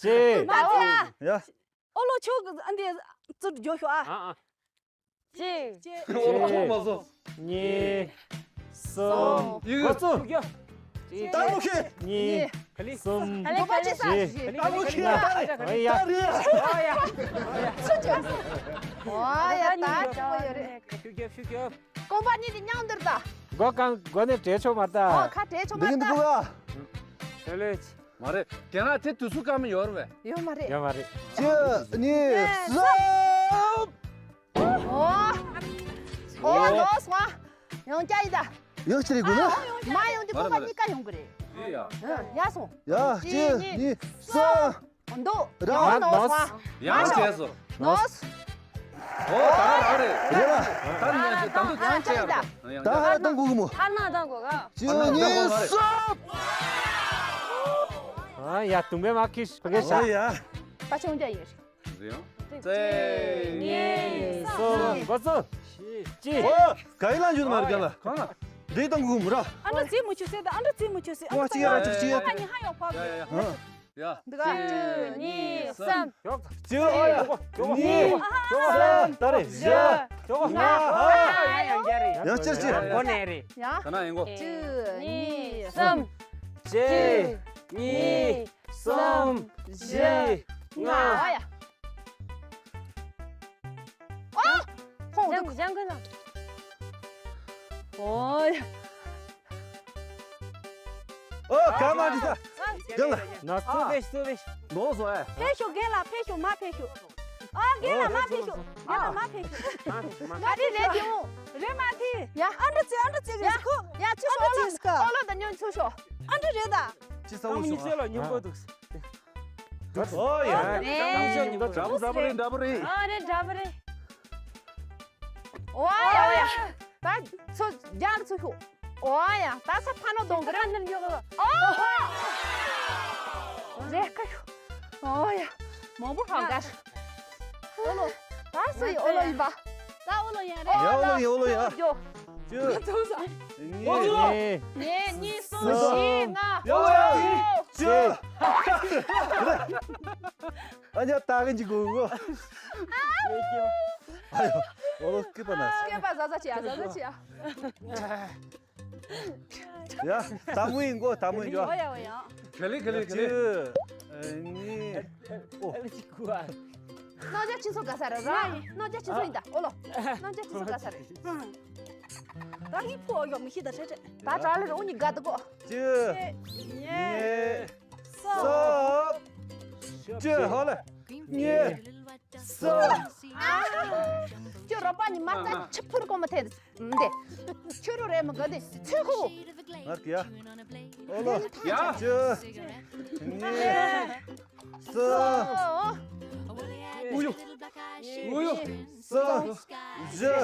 ཅེས། ད་ཡ། ཨོ་ལོ། ཁྱོད་ཀྱི་ཨ་འདི་ཙུར་འཇོག་ཤོག་ཨ། ཨ་ཨ། གཅིག་གཅིག་ཨོ་ལོ། ཁོ་མ་བཟོ། གཉིས། གསུམ། ཡི་གེ་ཚུ། ད་ལོ་ཁེ། གཉིས། གསུམ། ཨ་ལེ་ཁ་ལེ་ས། བཞི། ད་ལོ་ཁེ། ད་རེད། ཨ་ཡ། ཨ་ཡ། ཨ་ཡ། ཨ་ཡ། ད་ཅི་ཡོད་རེད། ཤུགས་རྒྱབ། ཤུགས་རྒྱབ། ཀོང་པ་གཉིས་དེ་མཉམ་འདིར་ད། སྒོ་གང་སྒོ་ནས་བྲལ་ཆོག་མ་ད། ཨ་ཁ་བྲལ་ཆོག་མ་འདི་གིན་འདི་ད། གོ་ག་ཨ་ལེ། མ་རེད། དེ་ན་དེ་དུས་སུ་ཀ་མི་ཡོར་བས། ཡོད་མ་རེད། ཡོད་མ་རེད། གཅིག་གཉིས་གསུམ། ཨོ། ཨོ་ཡ། ལོས་མ། ཡང་བསྐྱར་ཡིན་ད། ཡང་ཅི་རེད་དགོས་ན། མ་ཡོང་དུས་ཁོ་པ་གཉིས་ཀ་ཡོང་གི་རེད། ཡ་སོང་། ཡ། གཅིག་གཉིས་གསུམ། འདུག་ཡང་ལོས་མ། ཡང་བྱས་སོ། ལོས། ཨོ་ད་ག་རང་རེད། རེད་ལ། ད་ནི་ཡང་བྱས། ད་འདུག་ཡང་བྱས་ཡ། ད་ག་རང་གཏོང་དགོས་གི་མོ། ཐར་ན་གཏོང་དགོས་ག་གཅིག་གཉིས་གསུམ། ཨ་ཡ། དུང་བའི་མ་ཁིས་ཕ་གི་ཤ། ཨོ་ཡ། པ་ཆུང་བྱ་ཡོད། རེད་ཡང་། གཅིག་གཉིས་གསུམ། འགོ་ཚུགས། གཅིག་ཨོ། ག་ཡི་ལ་འཇུ་མ་རེད་ག་ལ། གང་ལ། འདི་གཏོང་དགོས་གི་མོ་ར། ཨ་འདྲ་ཙི་མུ་ཆུ་སེ་ད། ཨ་འདྲ་ཙི་མུ་ཆུ་སེ། ཨ་འདྲ་ཙི་ཡ་ར་ཅིག་ཅིག་ཡ། ཨ་ནི་ཧ་ཡོ་ཕ་གི། ཡ་ཡ་ཡ། ཨ། ཡ། འདི་ག་གཅིག་གཉིས་གསུམ། གཅིག་ཨ་ཡ། གཉིས། གསུམ། ད་རེ་བཞི། ལྔ། ཡང་བསྐྱར་གཅིག་སྒོ་ནས་རེད། ཡ། ད་ན་ཡིན་གོ། གཅིག་གཉིས་གསུམ། གཅིག་གཉིས་གསུམ། བཞི། ལྔ། ཨ་ཡ། ཨོ། ཁོང་འདུག་ལྗང་ལྗང་གི་ལ། ཨོ་ཡ། ཨོ་ག་མ་འདི་ད། རྒན་ལགས། ན་སུ་བེ་སུ་བེ། ནོ་སོ་ཨེ། ཕེབས་ཤོག་རྒན་ལགས། ཕེབས་ཤོག་མ་ཕེབས་ཤོག་ཨ་རྒན་ལགས་མ་ཕེབས་ཤོག་རྒན་ལགས་མ་ཕེབས་ཤོག་ང་འདི་རེད་དེ་འོང་། རེད་མ་དེ། ཡ། ཨ་འདྲ་ཙི་ཨ་འདྲ་ཙི་རེད་ཁོ། ཡ་ཅི་སོ་ཨ་འདྲ་ཙི་ཀ་ཨོ་ལོ་ད་ཉོན་ཆུ་ཤོག་ཨ་འདྲ་རེད་ད། ཅི་ས་འུ་ཤོག་ཨ། ཨོ་ཡ། ཨ་རེད། འདྲ་པོ་འདྲ་པོ་རེད། འདྲ་པོ་རེད། ཨ་རེད། འདྲ་པོ་རེད། ཨོ་ཡ་ཨོ་ཡ། ད་ཚོ་རྒྱག་ཚོ་ཤོག་ཨོ་ཡ། ད་ས་ཕ་ནོ་གདོང་གི་ར་ནར་ཉོ་གི། ཨོ། རེ་ཁ་ཤོག་ཨོ་ཡ། མང་པོ་ཧ་ག་ཨོ་ལོ། ད་སུ་ཡི་ཨོ་ལོ་ཡིན་པ། ད་ཨོ་ལོ་ཡིན་རེད། ཡ་ཨོ་ལོ་ཡིན། ཨོ་ལོ་ཡིན། ཨོ་ལོ་ཡིན། གཅིག་གཉིས། གཉིས། གཉིས། གསུམ། བཞི། ལྔ། ཡོ་ཡོ། གཅིག་ཨ་ཉ་ད་གིན་གྱི་གོ་གོ། ཨ་ཡོ། འོ་ལོ་སྐྱིད་པ་ན། སྐྱིད་པ་ཟ་ཟ་ཅི་ཡ། ཟ་ཟ་ཅི་ཡ། ཡ། ད་མོ་ཡིན་གོ། ད་མོ་ཡིན་གོ། འོ་ཡ་འོ་ཡ། ག་ལེ་ག་ལེ་ག་ལེ། གཅིག་གཉིས། ཨོ། ཨ་ལེ་ཅི་གུ་ཨ། རྣམ་རྒྱལ་ཁྱེད་ཚོ་ག་ས་རེད་ར། རྣམ་རྒྱལ་ཁྱེད་ཚོ་ཡིན་ད། ཨོ་ལོ། རྣམ་རྒྱལ་ཁྱེད་ཚོ་ག་ས་རེད། ད་ངའི་ཕོ་ཡོ་མི་ཤི་ད་ཧྲེ་ཧྲེ། ད་གྲ་ལེ་རོ་ནི་ག་ད་གོ། གཅིག་གཉིས། གསུམ། གཅིག་ཧོ་ལེ། གཉིས། གསུམ། ཁྱོད་རོགས་པ་ནི་མ་རྩ་ཆི་ཕུར་གོ་མ་ཐེ་འདི། ཁྱོད་རོ་རེ་མ་ག་འདི་ཚུ་ཁུ། ང་ཀྱ། ཨོ་ལོ། ཡ། གཅིག་གཉིས། གསུམ། ཨུ་ཡུ། ཨུ་ཡུ། གསུམ།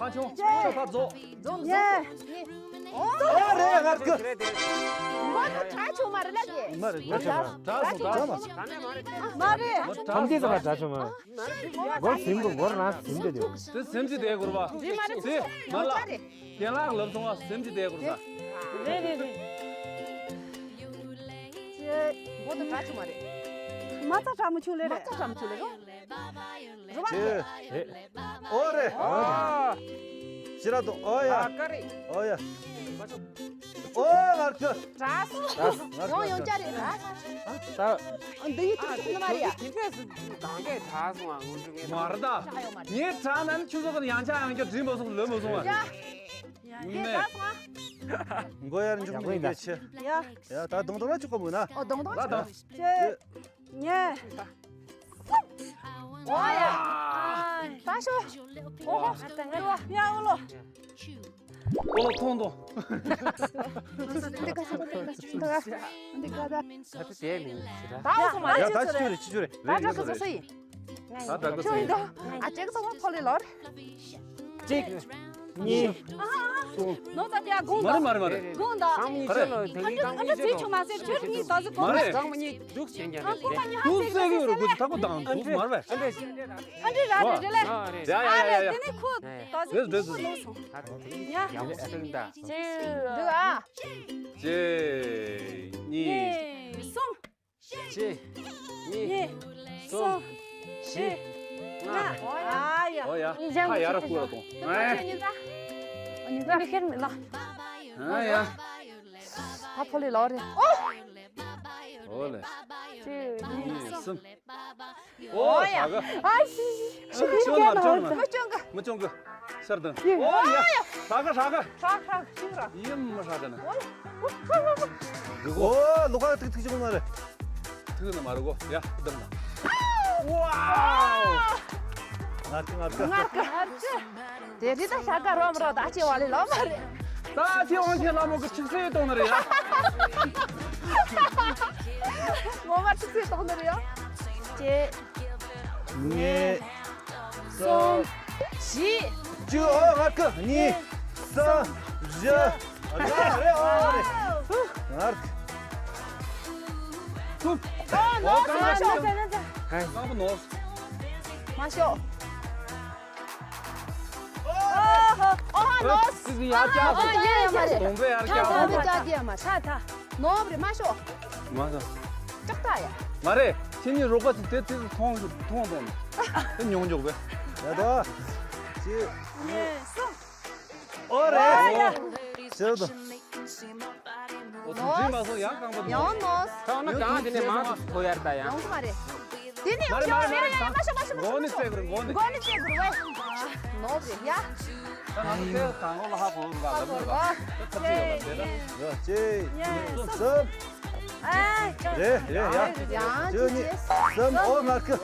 ཧ་ཆུང་། ཆོ་ཕ་རྫོགས། རྫོགས། ཡེ། ཨོ་རེད། ང་ཀི། མ་ད་གྲ་ཆུང་མ་རེད་ལ་གི། མ་རེད། ང་ཆུང་མ་རེད། གྲ་སོང་། གྲ་སོང་། མ་རེད། ཐམས་ཅད་ཚོ་ལ་གྲ་ཆུང་མ། སྒོར་ཟིན་དུ་སྒོར་རང་ཟིན་དུ་འདུག་དེ་སེམས་ཀྱི་དེ་སྒོར་བ། རེད་མ་རེད། དེ་ང་ལ་ལབ་སོང་བ། སེམས་ཀྱི་དེ་སྒོར་བ། རེད་རེད་རེད། ཅེ། མགོ་དང་གྲ་ཆུང་མ་རེད། མ་རྩ་གྲ་མ་ཆུང་ལེ་རེད། མ་རྩ་གྲ་མ་ཆུང་ལེ་རོ། རོ་བ། ཅེ། ཨོ་རེད། ཨ། ཤི་ར་དོ། ཨོ་ཡ། ཨ་ཀ་རེད། ཨོ་ཡ། ཨོ་ང་ཀི། གྲ་སོང་། ཡོང་ཡོང་ཅ་རེད། གྲ་སོང་། ད། འདི་ཡི་ཐུག་ཐུག་ནི་མ་རེད་ཡ། དེ་འདྲས་སུ་དང་གས་གྲ་སོང་ཨ། ངོ་འདྲི་ངས་མ་རེད་ད། ངས་གྲ་ན་ནི་ཁྱོད་ཚོ་གི་ཡང་ཆ་ཡང་ཁྱོད་དྲིན་པོ་སོང་ལོས་མ་སོང་བ། ཡ། ཡ་ངས་གྲ་སོང་ཨ། མགོ་ཡར་འཇུག་ནི་ཡིན་གྱི་ཆེ། ཡ། ཡ་ད་གདོང་གདོང་ལ་བཅུག་གོ་མོ་ན། ཨོ་གདོང་གདོང་ལ་ད། ཅེ། ཉེ། ཨོ་ཡ། ད་ཤོ། ཨོ་ཧོ། ཡ་ཨོ་ལོ། ཨོ་ལོ་ཐོང་ཐོང་། འདི་ག་ས་འདི་ག་ས་འདི་ག་ས། ད་དེ་མིན་ཞེ་ད། ད་ཨོ་སོང་མ་ཡ་ད་ཅི་ཅི་རེད། ཅི་ཅི་རེད། ད་ད་ག་ས་སུ་ཡིན། ད་ད་ག་ས་ཡིན། ཨ་ཅེ་ག་ས་བ་ཕོ་ལི་ལོར། གཅིག་གཉིས། གསུམ། ནོ་ད་ཏི་ཡ་དགོངས་དག་མ་རེད་མ་རེད། དགོངས་དག་ཨ་ནི་ཨ་འདྲ་ཨ་འདྲ་ཚུལ་ཆུང་མ་ཟེར་ཁྱོད་གཉིས་ད་གཟི་གོ་མ་རེད། ཚང་མ་གཉིས་འདུག་ཟེར་མཁན་ཨ་རེད། ཀོ་མ་གཉིས་ཧ་ཟེར་ཟེར་ཟེར་ལེ། ཨ་འདྲ་ཨ་འདྲ་ར་རེད་རེད་ལེ། ཡ་ཡ་ཡ་ཡ། དེ་ནི་ཁོ་ད་གཟི་རེད་རེད། ཁོ་ལོ་སོང་། ཡ་ཡ་ཡ། འདུག་ཨ། གཅིག་གཉིས། གསུམ། གཅིག་གཉིས། གསུམ། བཞི། ལྔ། ཨ་ཡ། ཨོ་ཡ། ཁ་ཡར་བསྐུར་ར་གཏོང་། ཨ་ཡ། ཨ་ཡ། ད་ཕོ་ལི་ལོ་རེད། ཨོ། ཨོ་ལེ། གཅིག་གཉིས། གསུམ། ཨོ་ཡ། ཨ་ཤི་ཤི། ཤི་ཤི། མ་ཅོང་གི། མ་ཅོང་གི། ཤར་དང་། ཨོ་ཡ། ཧྲ་ག་ཧྲ་ག་ཧྲ་ཧྲ་ཤི་ར། ཡིན་མ་ཧྲ་ག་ན། ཨོ་ལོ་ཀ་ཐིག་ཐིག་ཅིག་མ་རེད། ཐིག་ན་མ་རེད་གོ། ཡ་དང་ན། ཝའོ། ངར་གི་ངར་གི། ངར་གི། དེ་རི་ད་ཤ་ཀ་རོམ་རོ་ད་ཅེ་བ་ལི་ལོ་མ་རེད། ད་ཅེ་ཝང་ཆེ་ལ་མོ་གི་ཆིག་སེ་གཏོང་ནི་རེད་ཡ། ངོ་མ་ཆིག་སེ་གཏོང་ནི་རེད་ཡ། ཅེ། གཉིས། གསུམ། བཞི། བཅུ། ཨོ་ངར་གི། གཉིས། གསུམ། བཞི། ཨ་རེ་ཨ་རེ། ངར་གི། ཨོ་ནོ་ནོ་ནོ་ནོ། ཧེ། ང་བུ་ནོ། མ་ཤོ། ཨོ་ཧོ། ཨོ་ཧ་ནོ། ཨོ་ཡ་ཡ་མ་རེད། གདོང་པའི་ཡར་རྒྱག་ཨོ་ཧོ། རྒྱག་རྒྱག་མ་ཤ་ཐ། ནོ་བ་རེད་མ་ཤོ། མ་ཤོ། ལྕགས་ཐ་ཡ། མ་རེད། ཁྱེད་གཉིས་རོགས་པ་ཚོ་དེ་དེ་མཐོང་མཐོང་མཐོང་། དེ་ཉུང་ཉུང་བས། ཡ་ད། ཅི། ངེས་སོ། ཨོ་རེད། ཨོ་ཡ། ཟེར་དོ། ཨོ་ཚོ་འདྲིས་མ་སོང་ཡང་རྐང་པ་ཡང་ནོ། ཁ་ན་གང་དེ་ནས་མང་དུ་ཐོ་ཡར་ད་ཡང་། ཡོང་གི་མ་རེད། དེ་ནས་ཡོང་ཡོང་ཡོང་ཡོང་མ་ཤོ་མ་ཤོ་མ་ཤོ། མགོ་ནས་བཙལ་དགོས་རེད། མགོ་ནས། མགོ་ནས་བཙལ་དགོས་རེད་བས། ནོ་རེད་ཡ། ད་ང་ཚོ་དེ་དང་པོ་ལ་ཧ་གོ་རུ་ལ་ལབ་རུ་ལ་ད་ཐབས་ཅིག་ཡོད་ལ་དེ་ལ། ཡ་ཅེ། ཡ་གསུམ། གསུམ། ཨ། རེད་རེད་ཡ། ཡང་བཅུ་གཉིས། གསུམ། ཨོ་ང་ཁི།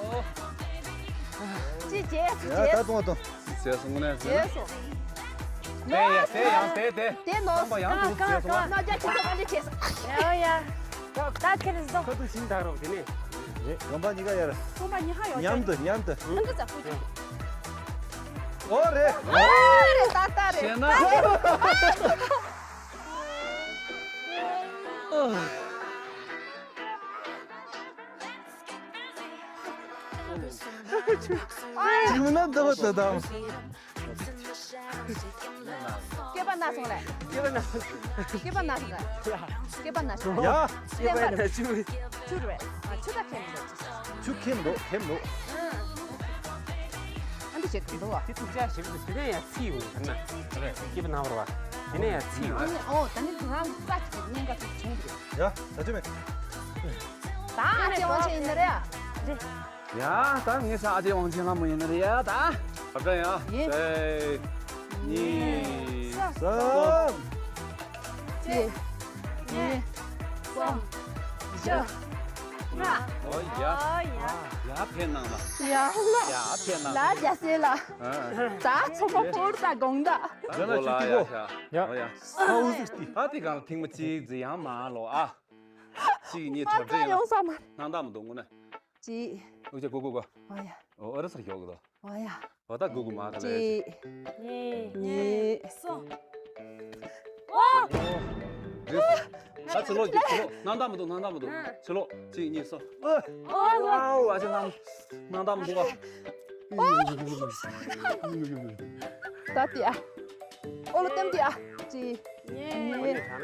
ཅི་བྱས་སུ་ཡ་ད་བྱས། གཏོང་བ་གཏོང་། ཟས་སོང་ངོ་ནས་ཟས། བྱས་སོང་། དེ་ཡ་དེ་ཡང་དེ་དེ། དེ་ནོ། རྐང་པ་ཡང་དུ་ཟས་སོང་ང་། ནོ་རྒྱ་ཁྱི་ཚོ་ག་འདྲ་བྱས་སོང་། ཡ་ཡ། ད་ཁྱེད་རེ་ཟོ། ཁ་ཐུག་ཤིང་དག་རོགས་དེ་ནས། རེད། རྐང་པ་གཉིས་ཀ་ཡར། རྐང་པ་གཉིས་ཧ་ཡོད། མཉམ་དུ་མཉམ་དུ། ཧང་གི་ཙ་ཧུ་ཅི། ཨོ་རེད། ཨོ་རེད་ད་ད་རེད། བྱས་ན། ཅི་མིན་ན་འདི་བ་ད་དང་། སྐེད་པ་ན་སོང་ལེ། སྐེད་པ་ན་སོང་། སྐེད་པ་ན་སོང་ལེ། སྐེད་པ་ན་སོང་། ཡ། སྐེད་པ་ན་ཆུ། ཆུ་རེད། ཨ་ཆུ་ད་ཁེམ་རེད། ཆུ་ཁེམ་འགྲོ་ཁེམ་འགྲོ། ཨ་འདི་བྱེད་དུ་འགྲོ་བ། དེ་ཐུག་ཅག་ཞིབ་ཏུ་དེ་ནས་ཡ་ཚིག་ཡོང་ཐར་ན། རེད། སྐེད་པ་ན་བར་བ། དེ་ནས་ཡ་ཚིག་ཡོང་། ཨ་ནི་ཨོ་ད་ནི་ང་རྩ་ཅིག་གཉེན་ཁ་ཅིག་བྱུང་འདུག་ཡ་ད་ཆུ་མེད། ད་ཨ་ཅེ་ཝང་ཆེན་ཡིན་ནི་རེད། རེད། ཡ་ད་ངས་ས་ཨ་ཅེ་ཝང་ཆེན་ལ་མོ་ཡིན་ནི་རེད་ཡ་ད། ཁ་བྱང་ཡ། ཡེ། ཨེ། གཉིས། གསུམ། གསུམ། གཅིག་གཉིས། གསུམ། བཞི། ལྔ། ཨོ་ཡ། ཨོ་ཡ། ཡ་ཕེབས་གནང་ལ། ཡ་ལ། ཡ་ཕེབས་གནང་ལ། ལ་རྒྱ་སེ་ལ། ཨ། ད་ཚོགས་པ་སྐོར་ད་དགོང་ད། ད་ལ་ཆུ་ཏི་གོ། ཡ། ཨོ་ཡ། ཨོ་ཟེར་ཏི། ད་དེ་གང་ལ་ཐེངས་མ་གཅིག་ཟེར་ཡང་མ་ལོ་ཨ། གཅིག་གཉིས། མ་ཐབས་ཅག་ཡོང་ས་མ། སྣང་དག་མ་འདུག་དངོས་གནས། གཅིག་ཨོ་ཅག་གོ་གོ་གོ། ཨོ་ཡ། ཨོ་ཨ་ར་སར་ཞོག་གི་དོ། ཨོ་ཡ། ཨོ་ད་གོ་གོ་མ་ག་ལེ། གཅིག་གཉིས། གཉིས། གསུམ། ཨོ། རེད། ད་ཕྱི་ལོགས་ཀྱི་ཕྱི་ལོགས། སྣང་དག་མ་འདུག་སྣང་དག་མ་འདུག་ཕྱི་ལོགས། གཅིག་གཉིས་གསུམ། ཨོ་ཨོ་ཨ་ཅག་སྣང་སྣང་དག་མ་འདུག་ཨ། ད་དེ་ཨ། ཨོ་ལོ་ལྟེམ་དེ་ཨ། གཅིག་གཉིས།